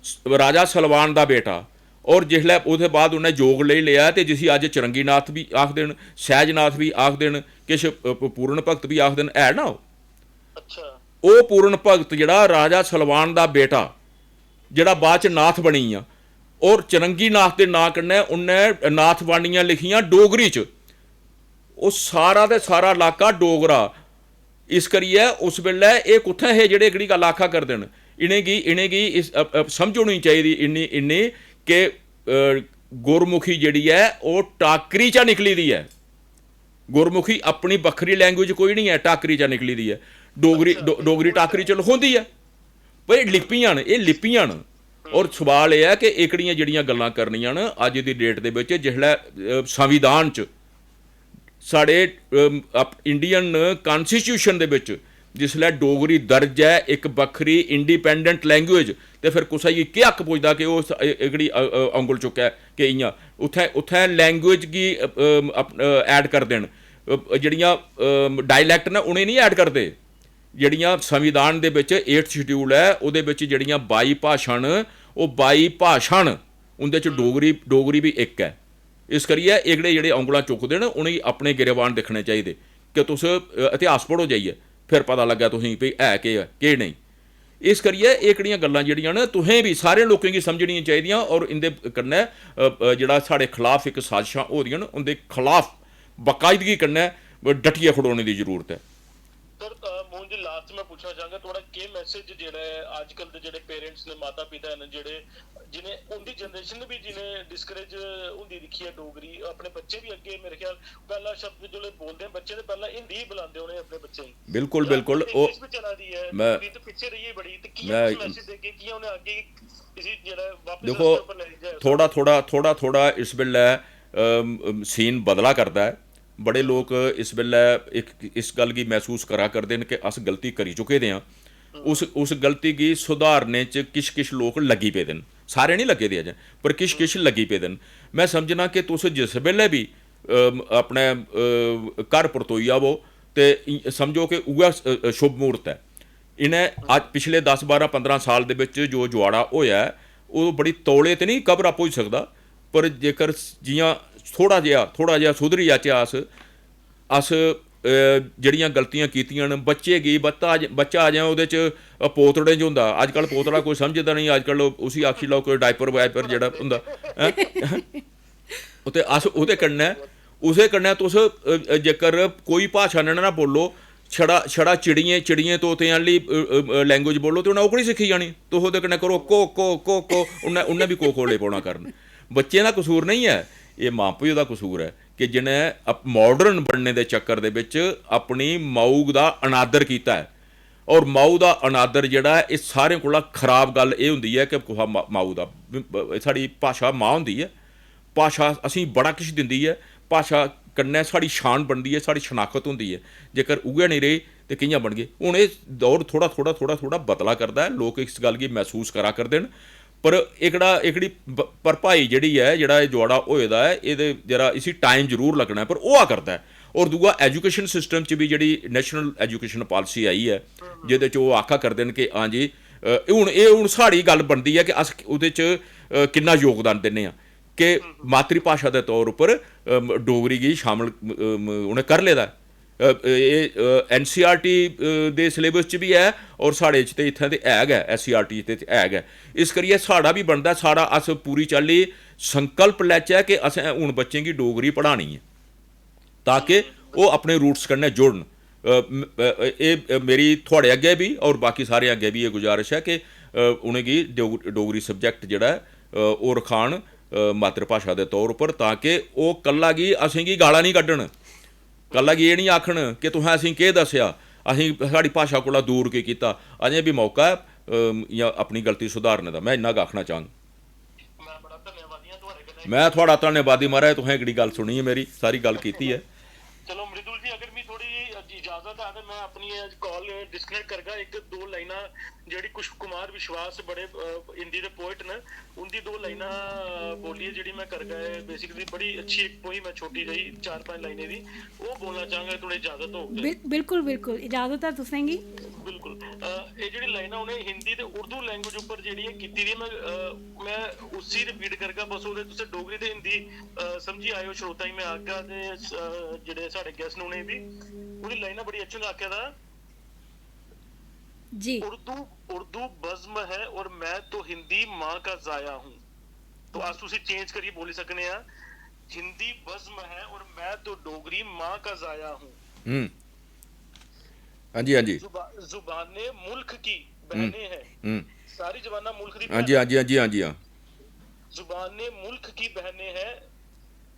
स-, राजा सलवान दा बेटा। और जिसलै ओह्दे बाद उ'न्नै जोग लेई लेआ ते जिसी अज्ज चरंगीनाथ बी आखदे न, सैजनाथ बी आखदे न, किश, अ, प-, पूर्ण भगत बी आखदे न, है ना ओह्? अच्छा। ओह् पूर्ण भगत जेह्ड़ा राजा सलवान दा बेटा, जेह्ड़ा बाद च नाथ बनी गेआ, और चरंगी नाथ दे नांऽ कन्नै उन्नै नाथबाणियां लिखियां डोगरी च। ओह् सारा ते सारा इलाका डोगरा। इस करियै उस बेल्लै एह् कुत्थै हे जेह्ड़े एह्कड़ी गल्ल आखा करदे न? इ'नेंगी, इ'नेंगी इस, अ, अ, समझ होनी चाहिदी इन्नी, इन्नी कि, अ, गुरमुखी जेह्ड़ी ऐ ओह् टाकरी चा निकली दी ऐ। गुरमुखी अपनी बक्खरी language कोई निं ऐ, टाकरी चा निकली दी ऐ। डोगरी, डो-, डोगरी टाकरी च लखोंदी ऐ। पर एह् लिपियां न, एह् लिपियां न। और सवाल एह् ऐ कि एह्कड़ियां जेह्ड़ियां गल्लां करनियां न अज्ज दी date दे बिच, जिसलै, अ, संविधान च साढ़े, अम, अप-, Indian Constitution दे बिच जिसलै डोगरी दर्ज ऐ इक बक्खरी independent language, ते फिर कुसै गी केह् हक पुजदा कि ओह् स-, ए-, एह्कड़ी, अ, अ, औंगल चुक्कै कि इ'यां? उत्थै, उत्थै language गी, अ, अम, अप-, अ, add करदे न। अ, जेह्ड़ियां, अम, dialect न, उ'नें गी निं add करदे। जेह्ड़ियां संविधान दे बिच eighth schedule ऐ, ओह्दे बिच जेह्ड़ियां बाई भाशां न, ओह् बाई भाशां न, उं'दे च डोगरी, डोगरी बी इक ऐ। इस करियै एह्कड़े जेह्ड़े औंगलां चुकदे न, उ'नेंगी अपने गिरेबान दिक्खने चाहिदे कि तुस, अ, इतिहास पढ़ो जाइयै, फिर पता लग्गै तुसेंगी भई है केह् ऐ, केह् नेईं। इस करियै एह्कड़ियां गल्लां जेह्ड़ियां न, तुसें बी, सारे लोकें गी समझनियां चाहिदियां और इं'दे कन्नै, अ, अ, जेह्ड़ा साढ़े खलाफ इक साजिशां होआ दियां न, उं'दे खलाफ बाकायदगी कन्नै डटियै खड़ोने दी जरूरत ऐ। सर, अ, मोहन जी, लास्ट में पूछना चाहंगा, थोड़ा केह् मैसेज जेह्ड़ा ऐ अजकल दे जेह्ड़े पेरेंट्स ने, माता पिता न जेह्ड़े, जि'नें, उं'दी जनरेशन बी जि'नें डिस्करेज होंदी दिक्खी ऐ डोगरी, अपने बच्चे बी अग्गें, मेरे ख्याल, पैह्ला शब्द जिसलै बोलदे न बच्चे ते पैह्ला हिंदी ही बुलांदे उ'नें अपने बच्चें गी। बिल्कुल, ते अज्ज बिल्कुल। ओह् इंग्लिश बी चला दी ऐ, में डोगरी ते पिच्छे रेही बड़ी, ते कि'यां मैं तुस मैसेज देगे, कि'यां उ'नें अग्गें इसी जेह्ड़ा वापस देखो, रस्ते उप्पर लेई जाए? थोड़ा, थोड़ा, थोड़ा, थोड़ा इस बेल्लै, अम, अम, सीन बदला करदा ऐ। बड़े लोक इस बेल्लै इक, इस गल्ल गी मसूस करा करदे न कि अस गलती करी चुके दे आं। उस, उस गलती गी सुधारने च किश, किश लोक लग्गी पेदे न। सारे निं लग्गे दे अजें, पर किश, किश लग्गी पेदे न। में समझना कि तुस जिस बेल्लै बी, अम, अपने, अ, घर परतोई आवो ते इ-, समझो कि उ'ऐ स-, अ, शुभ मुहूर्त ऐ। इ'नें अज्ज पिछले दस, बारां, पंदरां साल दे बिच जो जुआड़ा होया ऐ, ओह् बड़ी तौले ते निं cover up होई सकदा, पर जेकर स-, जि'यां थोड़ा जेहा, थोड़ा जेहा सुधरी जाचै अस, अस, अ, जेह्ड़ियां गलतियां कीतियां न, बच्चे गी, बच्चा ज-, बच्चा अजें ओह्दे च, अ, पोतड़ें च होंदा। अजकल पोतड़ा कोई समझदा नेईं, अजकल उसी आखी लैओ कोई diaper वाइपर जेह्ड़ा होंदा, हैं? ते अस ओह्दे कन्नै, उसदे कन्नै तुस, अ, अ, जेकर कोई भाशा नेईं ना बोलो, छड़ा, छड़ा चिड़ियें, चिड़ियें तोतें आह्ली, अ, अ, अ, language बोलो ते उ'नें ओह्कड़ी सिक्खी जानी। तुस ओह्दे कन्नै करो को, को, को, को, उ'न्नै, उ'न्नै बी को, को लेई पौना करन। बच्चें दा कसूर नेईं ऐ, एह् मां प्यो दा कसूर ऐ कि जि'नें अप-, modern बनने दे चक्कर दे बिच अपनी माऊ दा अनादर कीता ऐ। और माऊ दा अनादर जेह्ड़ा ऐ, एह् सारें कोला खराब गल्ल एह् होंदी ऐ कि कुसै मा-, माऊ दा, ब-, ब-, साढ़ी भाशा मां होंदी ऐ, भाशा असेंगी बड़ा किश दिंदी ऐ, भाशा कन्नै साढ़ी शान बनदी ऐ, साढ़ी शनाखत होंदी ऐ। जेकर उ'ऐ नेईं रेही ते कि'यां बनगे? हून एह् दौर थोह्ड़ा, थोह्ड़ा, थोह्ड़ा, थोह्ड़ा बदला करदा ऐ, लोक इस गल्ल गी मसूस करा करदे न, पर एह्कड़ा, एह्कड़ी ब-, भरपाई जेह्ड़ी ऐ, जेह्ड़ा एह् जुआड़ा होए दा ऐ, एह्दे, जेह्ड़ा इसी time जरूर लग्गना ऐ, पर होआ करदा ऐ। और दूआ, education system च बी जेह्ड़ी national education policy आई ऐ, जेह्दे च ओह् आखा करदे न कि हां जी, अ, हून एह्, हून साढ़ी गल्ल बनदी ऐ कि अस ओह्दे च, अ, किन्ना योगदान दिन्ने आं कि मातृभाशा दे तौर उप्पर, अ, डोगरी गी शामल, अ, उ'नें करी लेदा ऐ। अ, एह्, अ, NCERT, अ, दे syllabus च बी ऐ और साढ़े च ते इत्थें ते है गै, SCERT ते है गै। इस करियै साढ़ा बी बनदा, साढ़ा, अस पूरी चाल्ली संकल्प लैचै कि असें हून बच्चें गी डोगरी पढ़ानी ऐ, ताकि ओह् अपने roots कन्नै जुड़न। अ, म-, अ, एह्, अ, मेरी थुआढ़े अग्गें बी और बाकी सारें अग्गें बी एह् गुजारिश ऐ कि, अ, उ'नेंगी डोग-, डोगरी subject जेह्ड़ा ऐ, अ, ओह् रखान, अ, मातृभाशा दे तौर उप्पर, तां कि ओह् कल्ला गी असेंगी गालां निं कड्ढन, कल्ला गी एह् निं आखन कि तुसें असेंगी केह् दस्सेआ, असेंगी साढ़ी भाशा कोला दूर की कीता। अजें बी मौका ऐ, अ, इ'यां अपनी गलती सुधारने दा। में इन्ना गै आखना चाह्ङ। मैं बड़ा धन्यवादी आं थुआढ़े कन्नै। में थुआढ़ा धन्यवादी महाराज, तुसें एह्कड़ी गल्ल सुनी ऐ मेरी, सारी गल्ल कीती ऐ। चलो मृदुल जी, अगर मी थोड़ी इजाजत है तो मैं अपनी कॉल डिस्कनेक्ट करगा। एक दो लाइना जेह्ड़ी कुश कुमार विश्वास बड़े, अ, हिंदी दे पोएट न, उंदी दो लाइना बोलियै जेह्ड़ी मैं करगा। एह् basically बड़ी अच्छी इक पोइम ऐ, छोटी जेही, चार पंज लाइनें दी, ओह् बोलना चाहंगा, थोड़ी इजाजत होग ते। बिल-, बिल्कुल, बिल्कुल, इजाजत ऐ तुसेंगी। बिल्कुल। अ, एह् जेह्ड़ी लाइनां उ'नें हिंदी ते उर्दू language उप्पर जेह्ड़ी एह् कीती दी, मैं, अ, मैं उसी repeat करगा, बस ओह्दे तुसें डोगरी ते हिंदी, अ, समझी आएओ, श्रोता गी मैं आखगा ते, अ, जेह्ड़े साढ़े guest न उ'नें बी। उ'नें लाइनां बड़ी अच्छियां आखेआ दा। जी। उर्दू उर्दू बज्म है और मैं तो हिंदी माँ का जाया हूँ। तो अस उसी चेंज करियै बोली सकने आं, हिंदी बज्म है और मैं तो डोगरी माँ का जाया हूँ। हम्म। हाँ जी, हाँ जी। जुबा, जुबाने मुल्क की बहने हैं। हम्म। सारी जबाना मुल्क दी हाँ जी, हाँ जी, हाँ जी, हाँ जी, हाँ। जुबाने मुल्क की बहने हैं,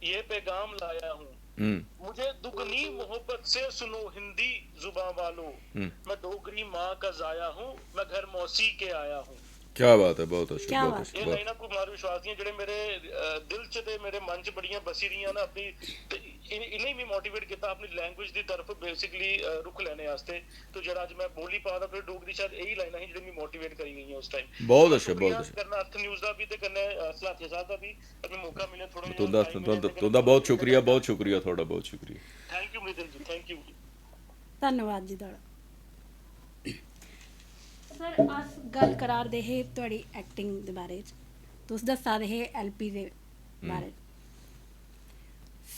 ये पैगाम लाया हूँ। हम्म। मुझे दुगनी मोहब्बत से सुनो हिंदी जुबां वालों, हम्म। मैं डोगरी माँ का जाया हूँ, मैं घर मौसी के आया हूँ। क्या बात है, बहुत अच्छा, क्या बहुत बात अच्छा, ਇਹ बहुत ਲਾਈਨਾਂ ਕੁਮਾਰ ਵਿਸ਼ਵਾਸ ਦੀਆਂ, ਜਿਹੜੇ ਮੇਰੇ ਅਹ, ਦਿਲ 'ਚ ਤੇ ਮੇਰੇ ਮਨ 'ਚ ਬੜੀਆਂ ਬਸੀ ਰਹੀਆਂ ਨਾ, ਆਪਣੀ ਤੇ ਇਨ- ਇਹਨੇ ਵੀ ਮੋਟੀਵੇਟ ਕੀਤਾ ਆਪਣੀ ਲੈਂਗੁਏਜ ਦੀ ਤਰਫ ਬੇਸਿਕਲੀ ਰੁਖ ਲੈਣੇ ਵਾਸਤੇ। ਤੇ ਜਿਹੜਾ ਅੱਜ ਮੈਂ ਬੋਲੀ ਪਾ ਰਿਹਾ, ਫਿਰ ਡੋਗਰੀ ਸ਼ਾਇਦ ਇਹੀ ਲਾਈਨਾਂ ਹੀ ਜਿਹੜੀ ਮੈਨੂੰ ਮੋਟੀਵੇਟ ਕਰੀ ਗਈਆਂ ਉਸ ਟਾਈਮ। बहुत अच्छा, बहुत अच्छा। ਕਰਨਾ ਅਰਥ ਨਿਊਜ਼ ਦਾ ਵੀ ਤੇ ਕਰਨਾ ਸਲਾਥੀਆ ਸਾਹਿਬ ਦਾ ਵੀ, ਅਗਰ ਮੌਕਾ ਮਿਲੇ ਥੋੜਾ तुंदा तुंदा तुंदा बहुत शुक्रिया, बहुत शुक्रिया थुआढ़ा, बहुत शुक्रिया। ਥੈਂਕ ਯੂ ਮ੍ਰਿਦਲ ਜੀ, ਥੈਂਕ ਯੂ। धन्यवाद जी थुआढ़ा। सर, अस गल्ल करा दे हे थुआढ़ी एक्टिंग दे बारे च, तुस दस्सा दे हे एलपी दे बारे च।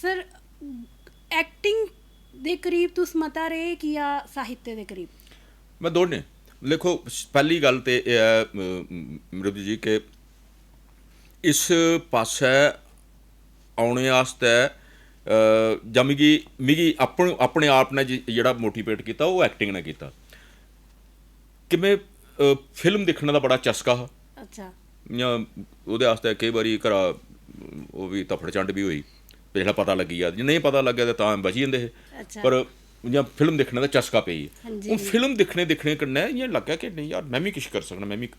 सर, एक्टिंग दे करीब तुस मता रेह् कि या साहित्य दे करीब? मैं दोनें। दिक्खो, पैह्ली गल्ल ते एह् ऐ, अम, मृदु जी, कि इस पासै औने आस्तै, अ, जां मिगी मिगी अपन अपने आप ने जि- जेह्ड़ा मोटिवेट कीता, ओह् एक्टिंग ने कीता। कि में, अ, फिल्म दिक्खने दा बड़ा चस्का हा। अच्छा। इ'यां ओह्दे आस्तै केईं बारी घरा ओह् बी धफ्फड़ चंड बी होई, जिसलै पता लग्गी जा। जे नेईं पता लग्गै ते तां बची जंदे हे। अच्छा। पर इ'यां फिल्म दिक्खने दा चस्का पेई। हां जी, ओह् हां जी। फिल्म दिक्खने दिक्खने कन्नै इ'यां लग्गेआ कि नेईं यार, में बी किश करी सकना, में बी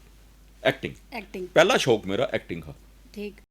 एक्टिंग। एक्टिंग। पैह्ला शौक मेरा एक्टिंग हा। ठीक।